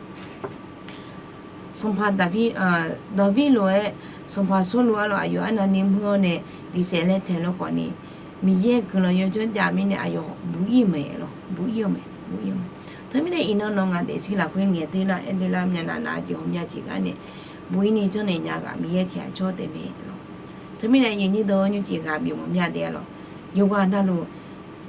Sanqpaq Daqbir, Daqbir lof-aer Sanqpaq Sawrluv arlawq aqyawf arnavni meur-awr nae diqsaef laer taeq lof khawf ni, Miqyaer guiqlanq yawdzanr jav mirnae aqyawf buq-ir-eu mae lawq, buq-ir-eu mae, buq-ir-eu mae. Teumirnae iqnan nawq ngaq daefzir lafkhoer ngaeq doerlar aer doerlar myavnav nav jeq ghawqmya jeq gar nae buq-ir ni janrnaeq nya ghaq Miqyaer tiq ghaq jawr taef mae lawq. Teumirnae aqyuif aqnyir deuq nymrcif ghaq bif mawf mir-a de arlawq. Yawqghaq navluf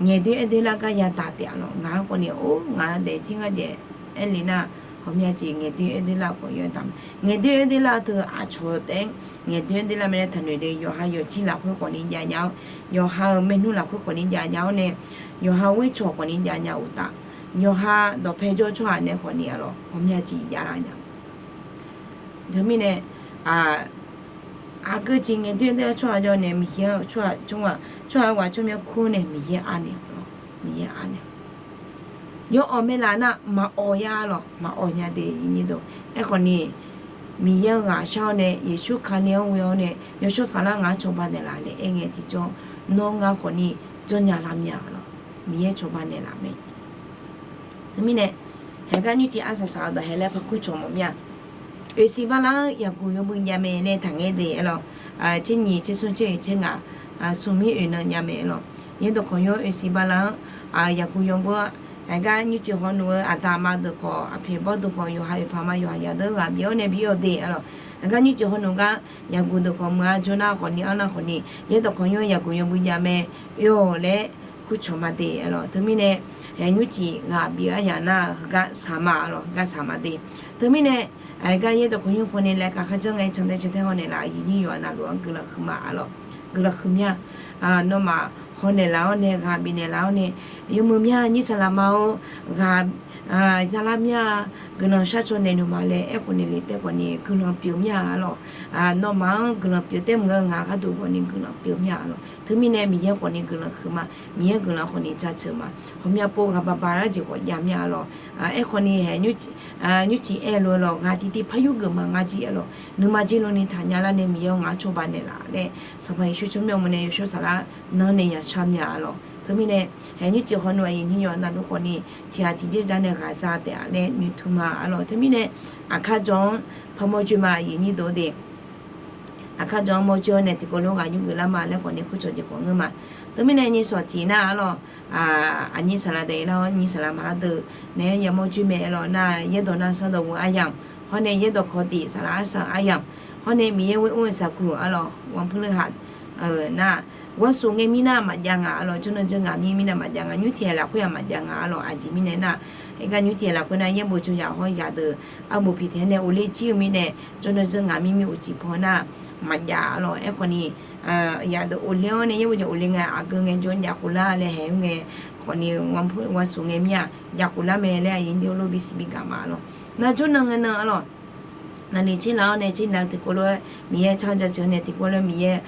ngaeq doer aer doerlar gar yadaq taef-a lawq. Ngaq-anr khawf ni, or, ngaq-anr daefzir ngar jaev aer le nar, ghawqmya jeq ngaeq doer aer doerlar khawf yawdaq ma. Ngaeq doer aer doerlar teu aqcawq taef-aer ngaeq doer aer doerlar mae laer taqnoeq de. Yawqha yawqjir lafkhoer khawf ni jav nya-awr, yawqha-euq maernmr lafkhoer khawf ni jav nya-awr nae, yawqha ghoer cawq khawf ni jav nya uqtaf, yawqha dawqpae jawr tsawrhaq nae khawf ni arlawq ghawqmya jeq javlar nya. Teumirnae aqgeu jeq ngaeq doer aer doerlar tsawrhaq jawr nae Miqyaer-anr tsawrhaq, tsawrhaq ghaq tsawrmyanr kur nae Miqyaer anaeq-awq lawq. Miqyaer anaeq yawawq mae laf nar maqawq ya lawq, maqawq nya de. Aerkhawf ni Miqyaer-anr ghaq shar-awr nae Yeqsur Kali-anr ghoe-awr nae yawshawr saflar ngaq-anr cawba naeqlaf laer aer ngae tiqjawr nawr ngar khawf ni janrnya lar mir-a lawq. Miqyaer cawba naeqlaf mae. Teumirnae haegar nymrcif arsaq saq-eu dawq haeq laer par kur cawq mawf mir-a. Oeqsiq bala-anr yaqguq yawbui jav mae laer taqngaer de arlawq. Tser nyiq tser smr tser oeq tser ngaq smq mir oeq nan jav mae arlawq. Yaerdawq kawq yawr oeqsiq bala-anr yaqguq yawbui-a. Haegar nymrcif hawnuf-eu aqda aqma deuq khawf aqpoeq bawr deuq khawf yawqha oeqpaq ma yawqha yadeuq ghaq bif-awr nae bif-awr de arlawq. Haegar nymrcif hawnuf gar yaqguq deuq khawf meuq-a jawrnar khawf ni arnar khawf ni yaerdawq kawq yawr yaqguq yawbui jav mae. Oe-awq laer kur cawq ma de arlawq. Teumirnae Haeq nymrcif ghaq bif-eu aryamq nar heugar saq ma arlawq, heugar saq ma de. Teumirnae, aqgar yaerdawq kawqnymr pawnae laer kaq kharjanr ngae cantae cantae hawnaeq laf, aqyuif nyir yawqha navluf-anr guiqlanq huiqma arlawq, guiqlanq huiqmya. Nawmaf hawnaeq laf-awr nae, ghaq bifnaeq laf-awr nae, yawmuiq mya nyir saqlaq ma-or, ghaq zalar mya, guiqlanq sharcaw naeqnuq ma laer aerkhof naeq le taef khawfni guiqlanq pyeuf mya arlawq. Nawmaf-anr guiqlanq pyeuf taef maqngeur, ngaq gharduq khawfni guiqlanq pyeuf mya arlawq. Teumirnae Miqyaer khawfni guiqlanq huiqma, Miqyaer guiqlanq khawfni jaceuq ma. Ghawqmya pov ghaq baq baq lar jeq khawf jav mya arlawq. Aerkhawfni haeq nymrcif aer-eu lof-aer lawq, ghaq tiqtiv par yurgeuf ma ngar jir arlawq, nuima jir lawni taqnya lar nae Miqyaer-or ngaq-anr cawba naeqlaf laer Sanqpaq Yeqsur tsawrmyanr mawr nae yawshawr saflar nanr nae yashar mya arlawq. Teumirnae haeq nymrcif hawnu aqyuif nyir yawqha navluf khawfni tiqghaq tiqjeq jar nae ghaqza taef-a laer noeqtmq ma arlawq. Teumirnae aqkar jawq-anr par mawrjoe ma aqyuif nyir deuq de. Aqkar jawq-anr mawrjoe-awr nae tiqkawv lof ghaq yurgeuf lar ma laer khawfni kurcawq jeq khawf ngeur ma. Teumirnae nyir sawq tiq nar arlawq, aqnyir saqlaq daef lar-awr nyir saqlaq ma ardeuv naeq-aer ya mawrjoe mae arlawq. Nar yaerdawq nav sar dawq ghof aryamq, hawr nae yaerdawq kawq tiq saqlaq arsaq aryamq, hawr nae Miqyaer ghoer mr-eu saqkuq arlawq, wanpuirleu haq nar, gharsuq ngae mirnae maqjav nga arlawq, jawrnan jawr ngaq mir mirnae maqjav nga, nymr tiq aer lafkhoer-aq maqjav nga arlawq. Aqjeq mirnae nar, aergar nymr tiq aer lafkhoer nar yaerbof jawr yaq hawr yaqdeuq arbof piqtaeq nae ofler jir-eu mirnae, jawrnan jawr ngaq mir mir uqcif paw nar maqjav arlawq. Aerkhawfni yaqdeuq ofler-awr nae yaerbof jaq ofler ngae aqgeu ngae jawr jav khof lar laer haeq-eu ngae, khawfni ghanrpuir ghanrsuq ngae mir-aq jav khof lar mae laer aqyuif nyir deuq lof bisiq bigaq ma arlawq. Nar jawrnan ngae nan arlawq, naqliq tserlaf-awr nae tserlaf-eu tiqkawv lof-aer Miqyaer tsar jaceuq-awr nae tiqkawv lof-aer Miqyaer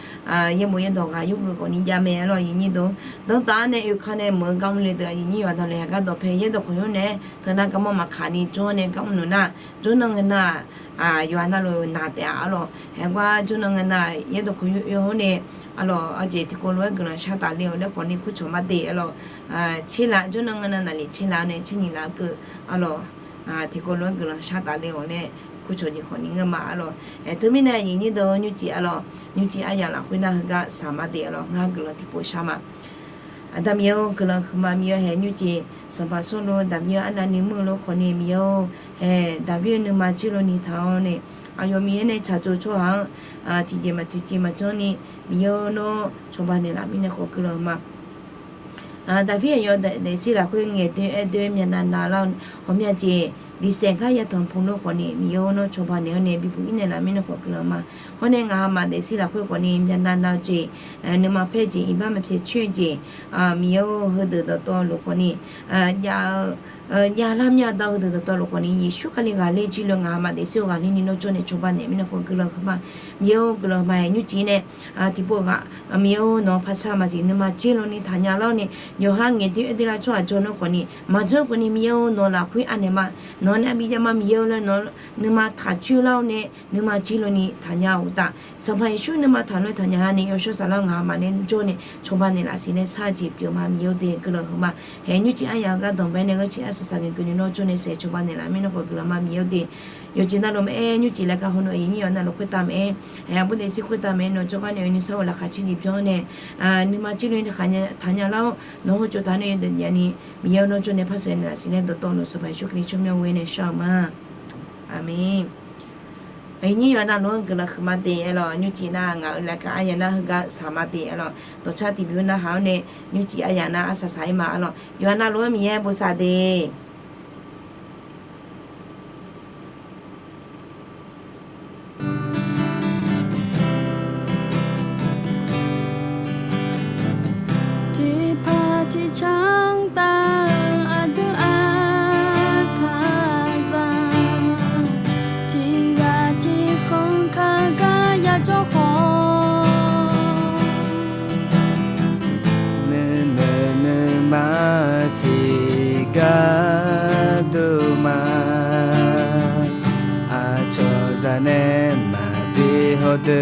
yaerbof yaerdawq ghaq yurgeuf khawfni jav mae arlawq. Aqyuif nyir deuq, danrtaf-awr nae oeka nae meuq-eu gar mr le deuq aqyuif nyir yawqha navluf haeq gar dawqpae yaerdawq khawqnymr nae teunav garmanr maqkaq ni jawr nae gar mrluf nar, jawrnan ngae nan yawqha navluf naq taef-a arlawq. Haeq gar jawrnan ngae nan yaerdawq kawqnymr oe-awr nae arlawq, aqjeq tiqkawv lof-aer guiqlanq shar tafle-awq laer khawfni kurcawq ma de arlawq. Tserlaf jawrnan ngae nan naqliq tserlaf-awr nae tser nyiq laf-eu keuv arlawq, tiqkawv lof-aer guiqlanq shar tafle-awq laer kurcawq jeq khawfni ngeur ma arlawq. Aer teumirnae aqyuif nyir deuq nymrcif arlawq, nymrcif aryamq lafkhoer nar heugar saq ma de arlawq, ngar guiqlanq tiqpov shar ma. Aqda Miqyaer-or, guiqlanq huiqma Miqyaer haeq nymrcif, Sanqpaq Sawrluv Daqbir-anr arnavni muir-eu lof khawfni Miqyaer-or, haeq Daqbir-eu nuima jir lawni taq-awr nae, aqyawf Miqyaer nae tsaqtsov tsawrhaq-anr tiqjeq maqtoeqciv maqjanr ni, Miqyaer-or, nawr cawba naeqlaf mirnae khawf guiqlanq ma. Daqbir aqyawf daefzir lafkhoer ngaeqdoer aerdoer myavnav nav lar-eu ghawqmya jeq, diqsaef gar yatanq puq lof khawfni Miqyaer-or, nawr cawba naeq-awr nae bibuq ir naeqlaf mirnae khawf guiqlanq ma. Hawr nae ngaq hamaf daefzir lafkhoer khawfni myavnav nav-eu jeq, nuima paer jeq, iqbax maqpyaeq coer-eu jeq, Miqyaer-or, heudeuq dawqtawvluf khawfni jav-eu javlar mya dawr heudeuq dawqtawvluf khawfni Yeqsur Kali ghaqler jir lof ngaq hamaf daefzir-eu ghaqler ni nawr jawr nae cawba naeq mirnae khawf guiqlanq huiqma. Miqyaer-or, guiqlanq huiqma haeq nymrcif nae tiqpov ghaq, Miqyaer-or, nawq-anr par shar maqsiq nuima jir lawni taqnya lar-awr nae, yawqha ngaeqdoer aerdoer lar tsawrhaq jawr nawr khawfni maqjanr khawfni Miqyaer-or, nawq lafkhoer anaeq ma. Nawq nae arbi jav ma Miqyaer-or laer nawq nuima taqcoer lar-awr nae nuima jir lawni taqnya-eu uqtaf, Sanqpaq Yeqsur nuima taqlof-aer taqnya-a ni yawshawr saflar-eu ngaq hamaf nae jawr nae cawba naeqlaf siq laer shar-eu jeq pyeuf ma Miqyaer-or de guiqlanq huiqma. Haeq nymrcif aryaq-eu gar danqbae nae ghaer cif arsaq saq ngae keuvni nawr jawr nae saef cawba naeqlaf mirnae khawf guiqlanq ma Miqyaer-or de. Yawqjeq navluf maqaer nymrcif laer gar hawnu aqyuif nyir yawqha navluf khoertav maqaer, haeq aqbur daefzir khoertav maqaer nawq jawrgar nae oeni sar-eu laqkhaq caer jeq byanr nae nuima jir lawni taqnya lar-awr nawq hawtsov taq nae yawdawq jav ni Miqyaer-or, nawr jawr nae par saef naeqlaf siq laer dawqtawvluf Sanqpaq Yeqsur Kali tsawrmyanr ghoe nae shar-eu ma. Aqmeq. Aqyuif nyir yawqha navluf-anr guiqlanq huiqma de arlawq, nymrcif nar ngaq-euq laer ka aryaq nar heugar saq ma de arlawq, dawqcar tiqbymr narhaq-awr nae nymrcif aryaq nar arsaq saq-ir ma arlawq, yawqha navluf-anr Miqyaer bosav de. Tiqpaq tiqcanr tav-eu aqdui aqkaqzaq, tiqghaq tiqkhanq kaq gar yajawr khawf, nuinoeq nuima tiqgar dov ma. Aqcawq zaq nae maqbi hawdeuq,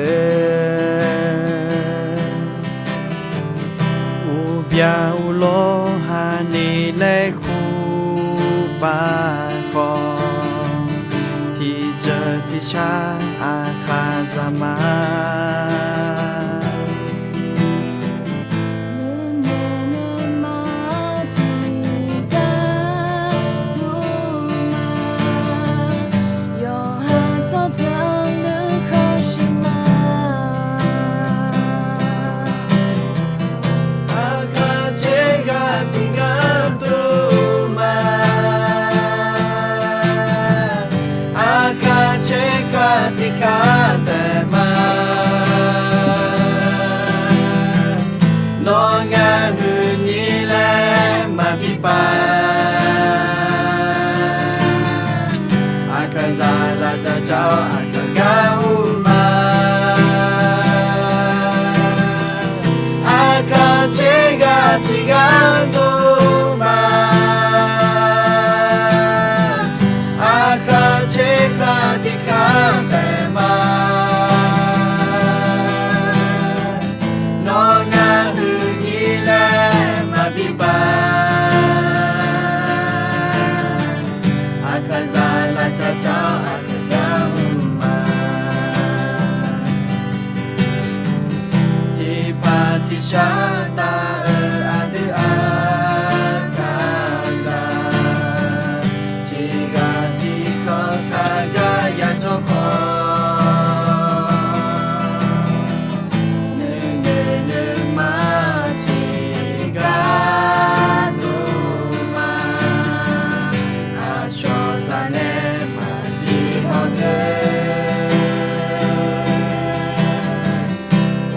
uqbyaq uqlawr haq ni laer kur pav khawf, tiqjeuq tiqshar aqkaqzaq ma. Nuinoeq nuima tiqgar dov ma, yawqha tsawrjeuq nuikhanr shuif ma. Aqkaq caer ghaq tiqgar dov aqkaq gar ur ma. Aqkaq tser ghaq tiq ghaq dov ma. Aqkaq tser kaq tiq kaq taef ma. Nawr ngar huiq nyir laer maqbi baq. Aqkaqzaq lavcavcav-awr aqkaq gar ur ma. Tiqpaq tiqshar taf-euq aqdui aqkaqzaq, tiqghaq tiqkawv kaq gar yajawr khawf, nuinoeq nuima tiqgar dov ma. Aqcawq zaq nae maqbi hawdeuq,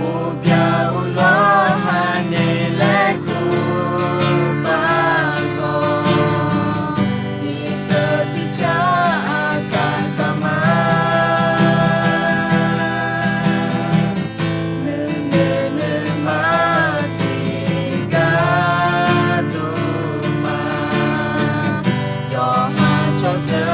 uqbyaq uqlawr haq naeq laer kur par khawf, tiqdeuq tiqcar aqkaqzaq ma. Nuinoeq nuima tiqgar dov ma. Yawqha cawqcawq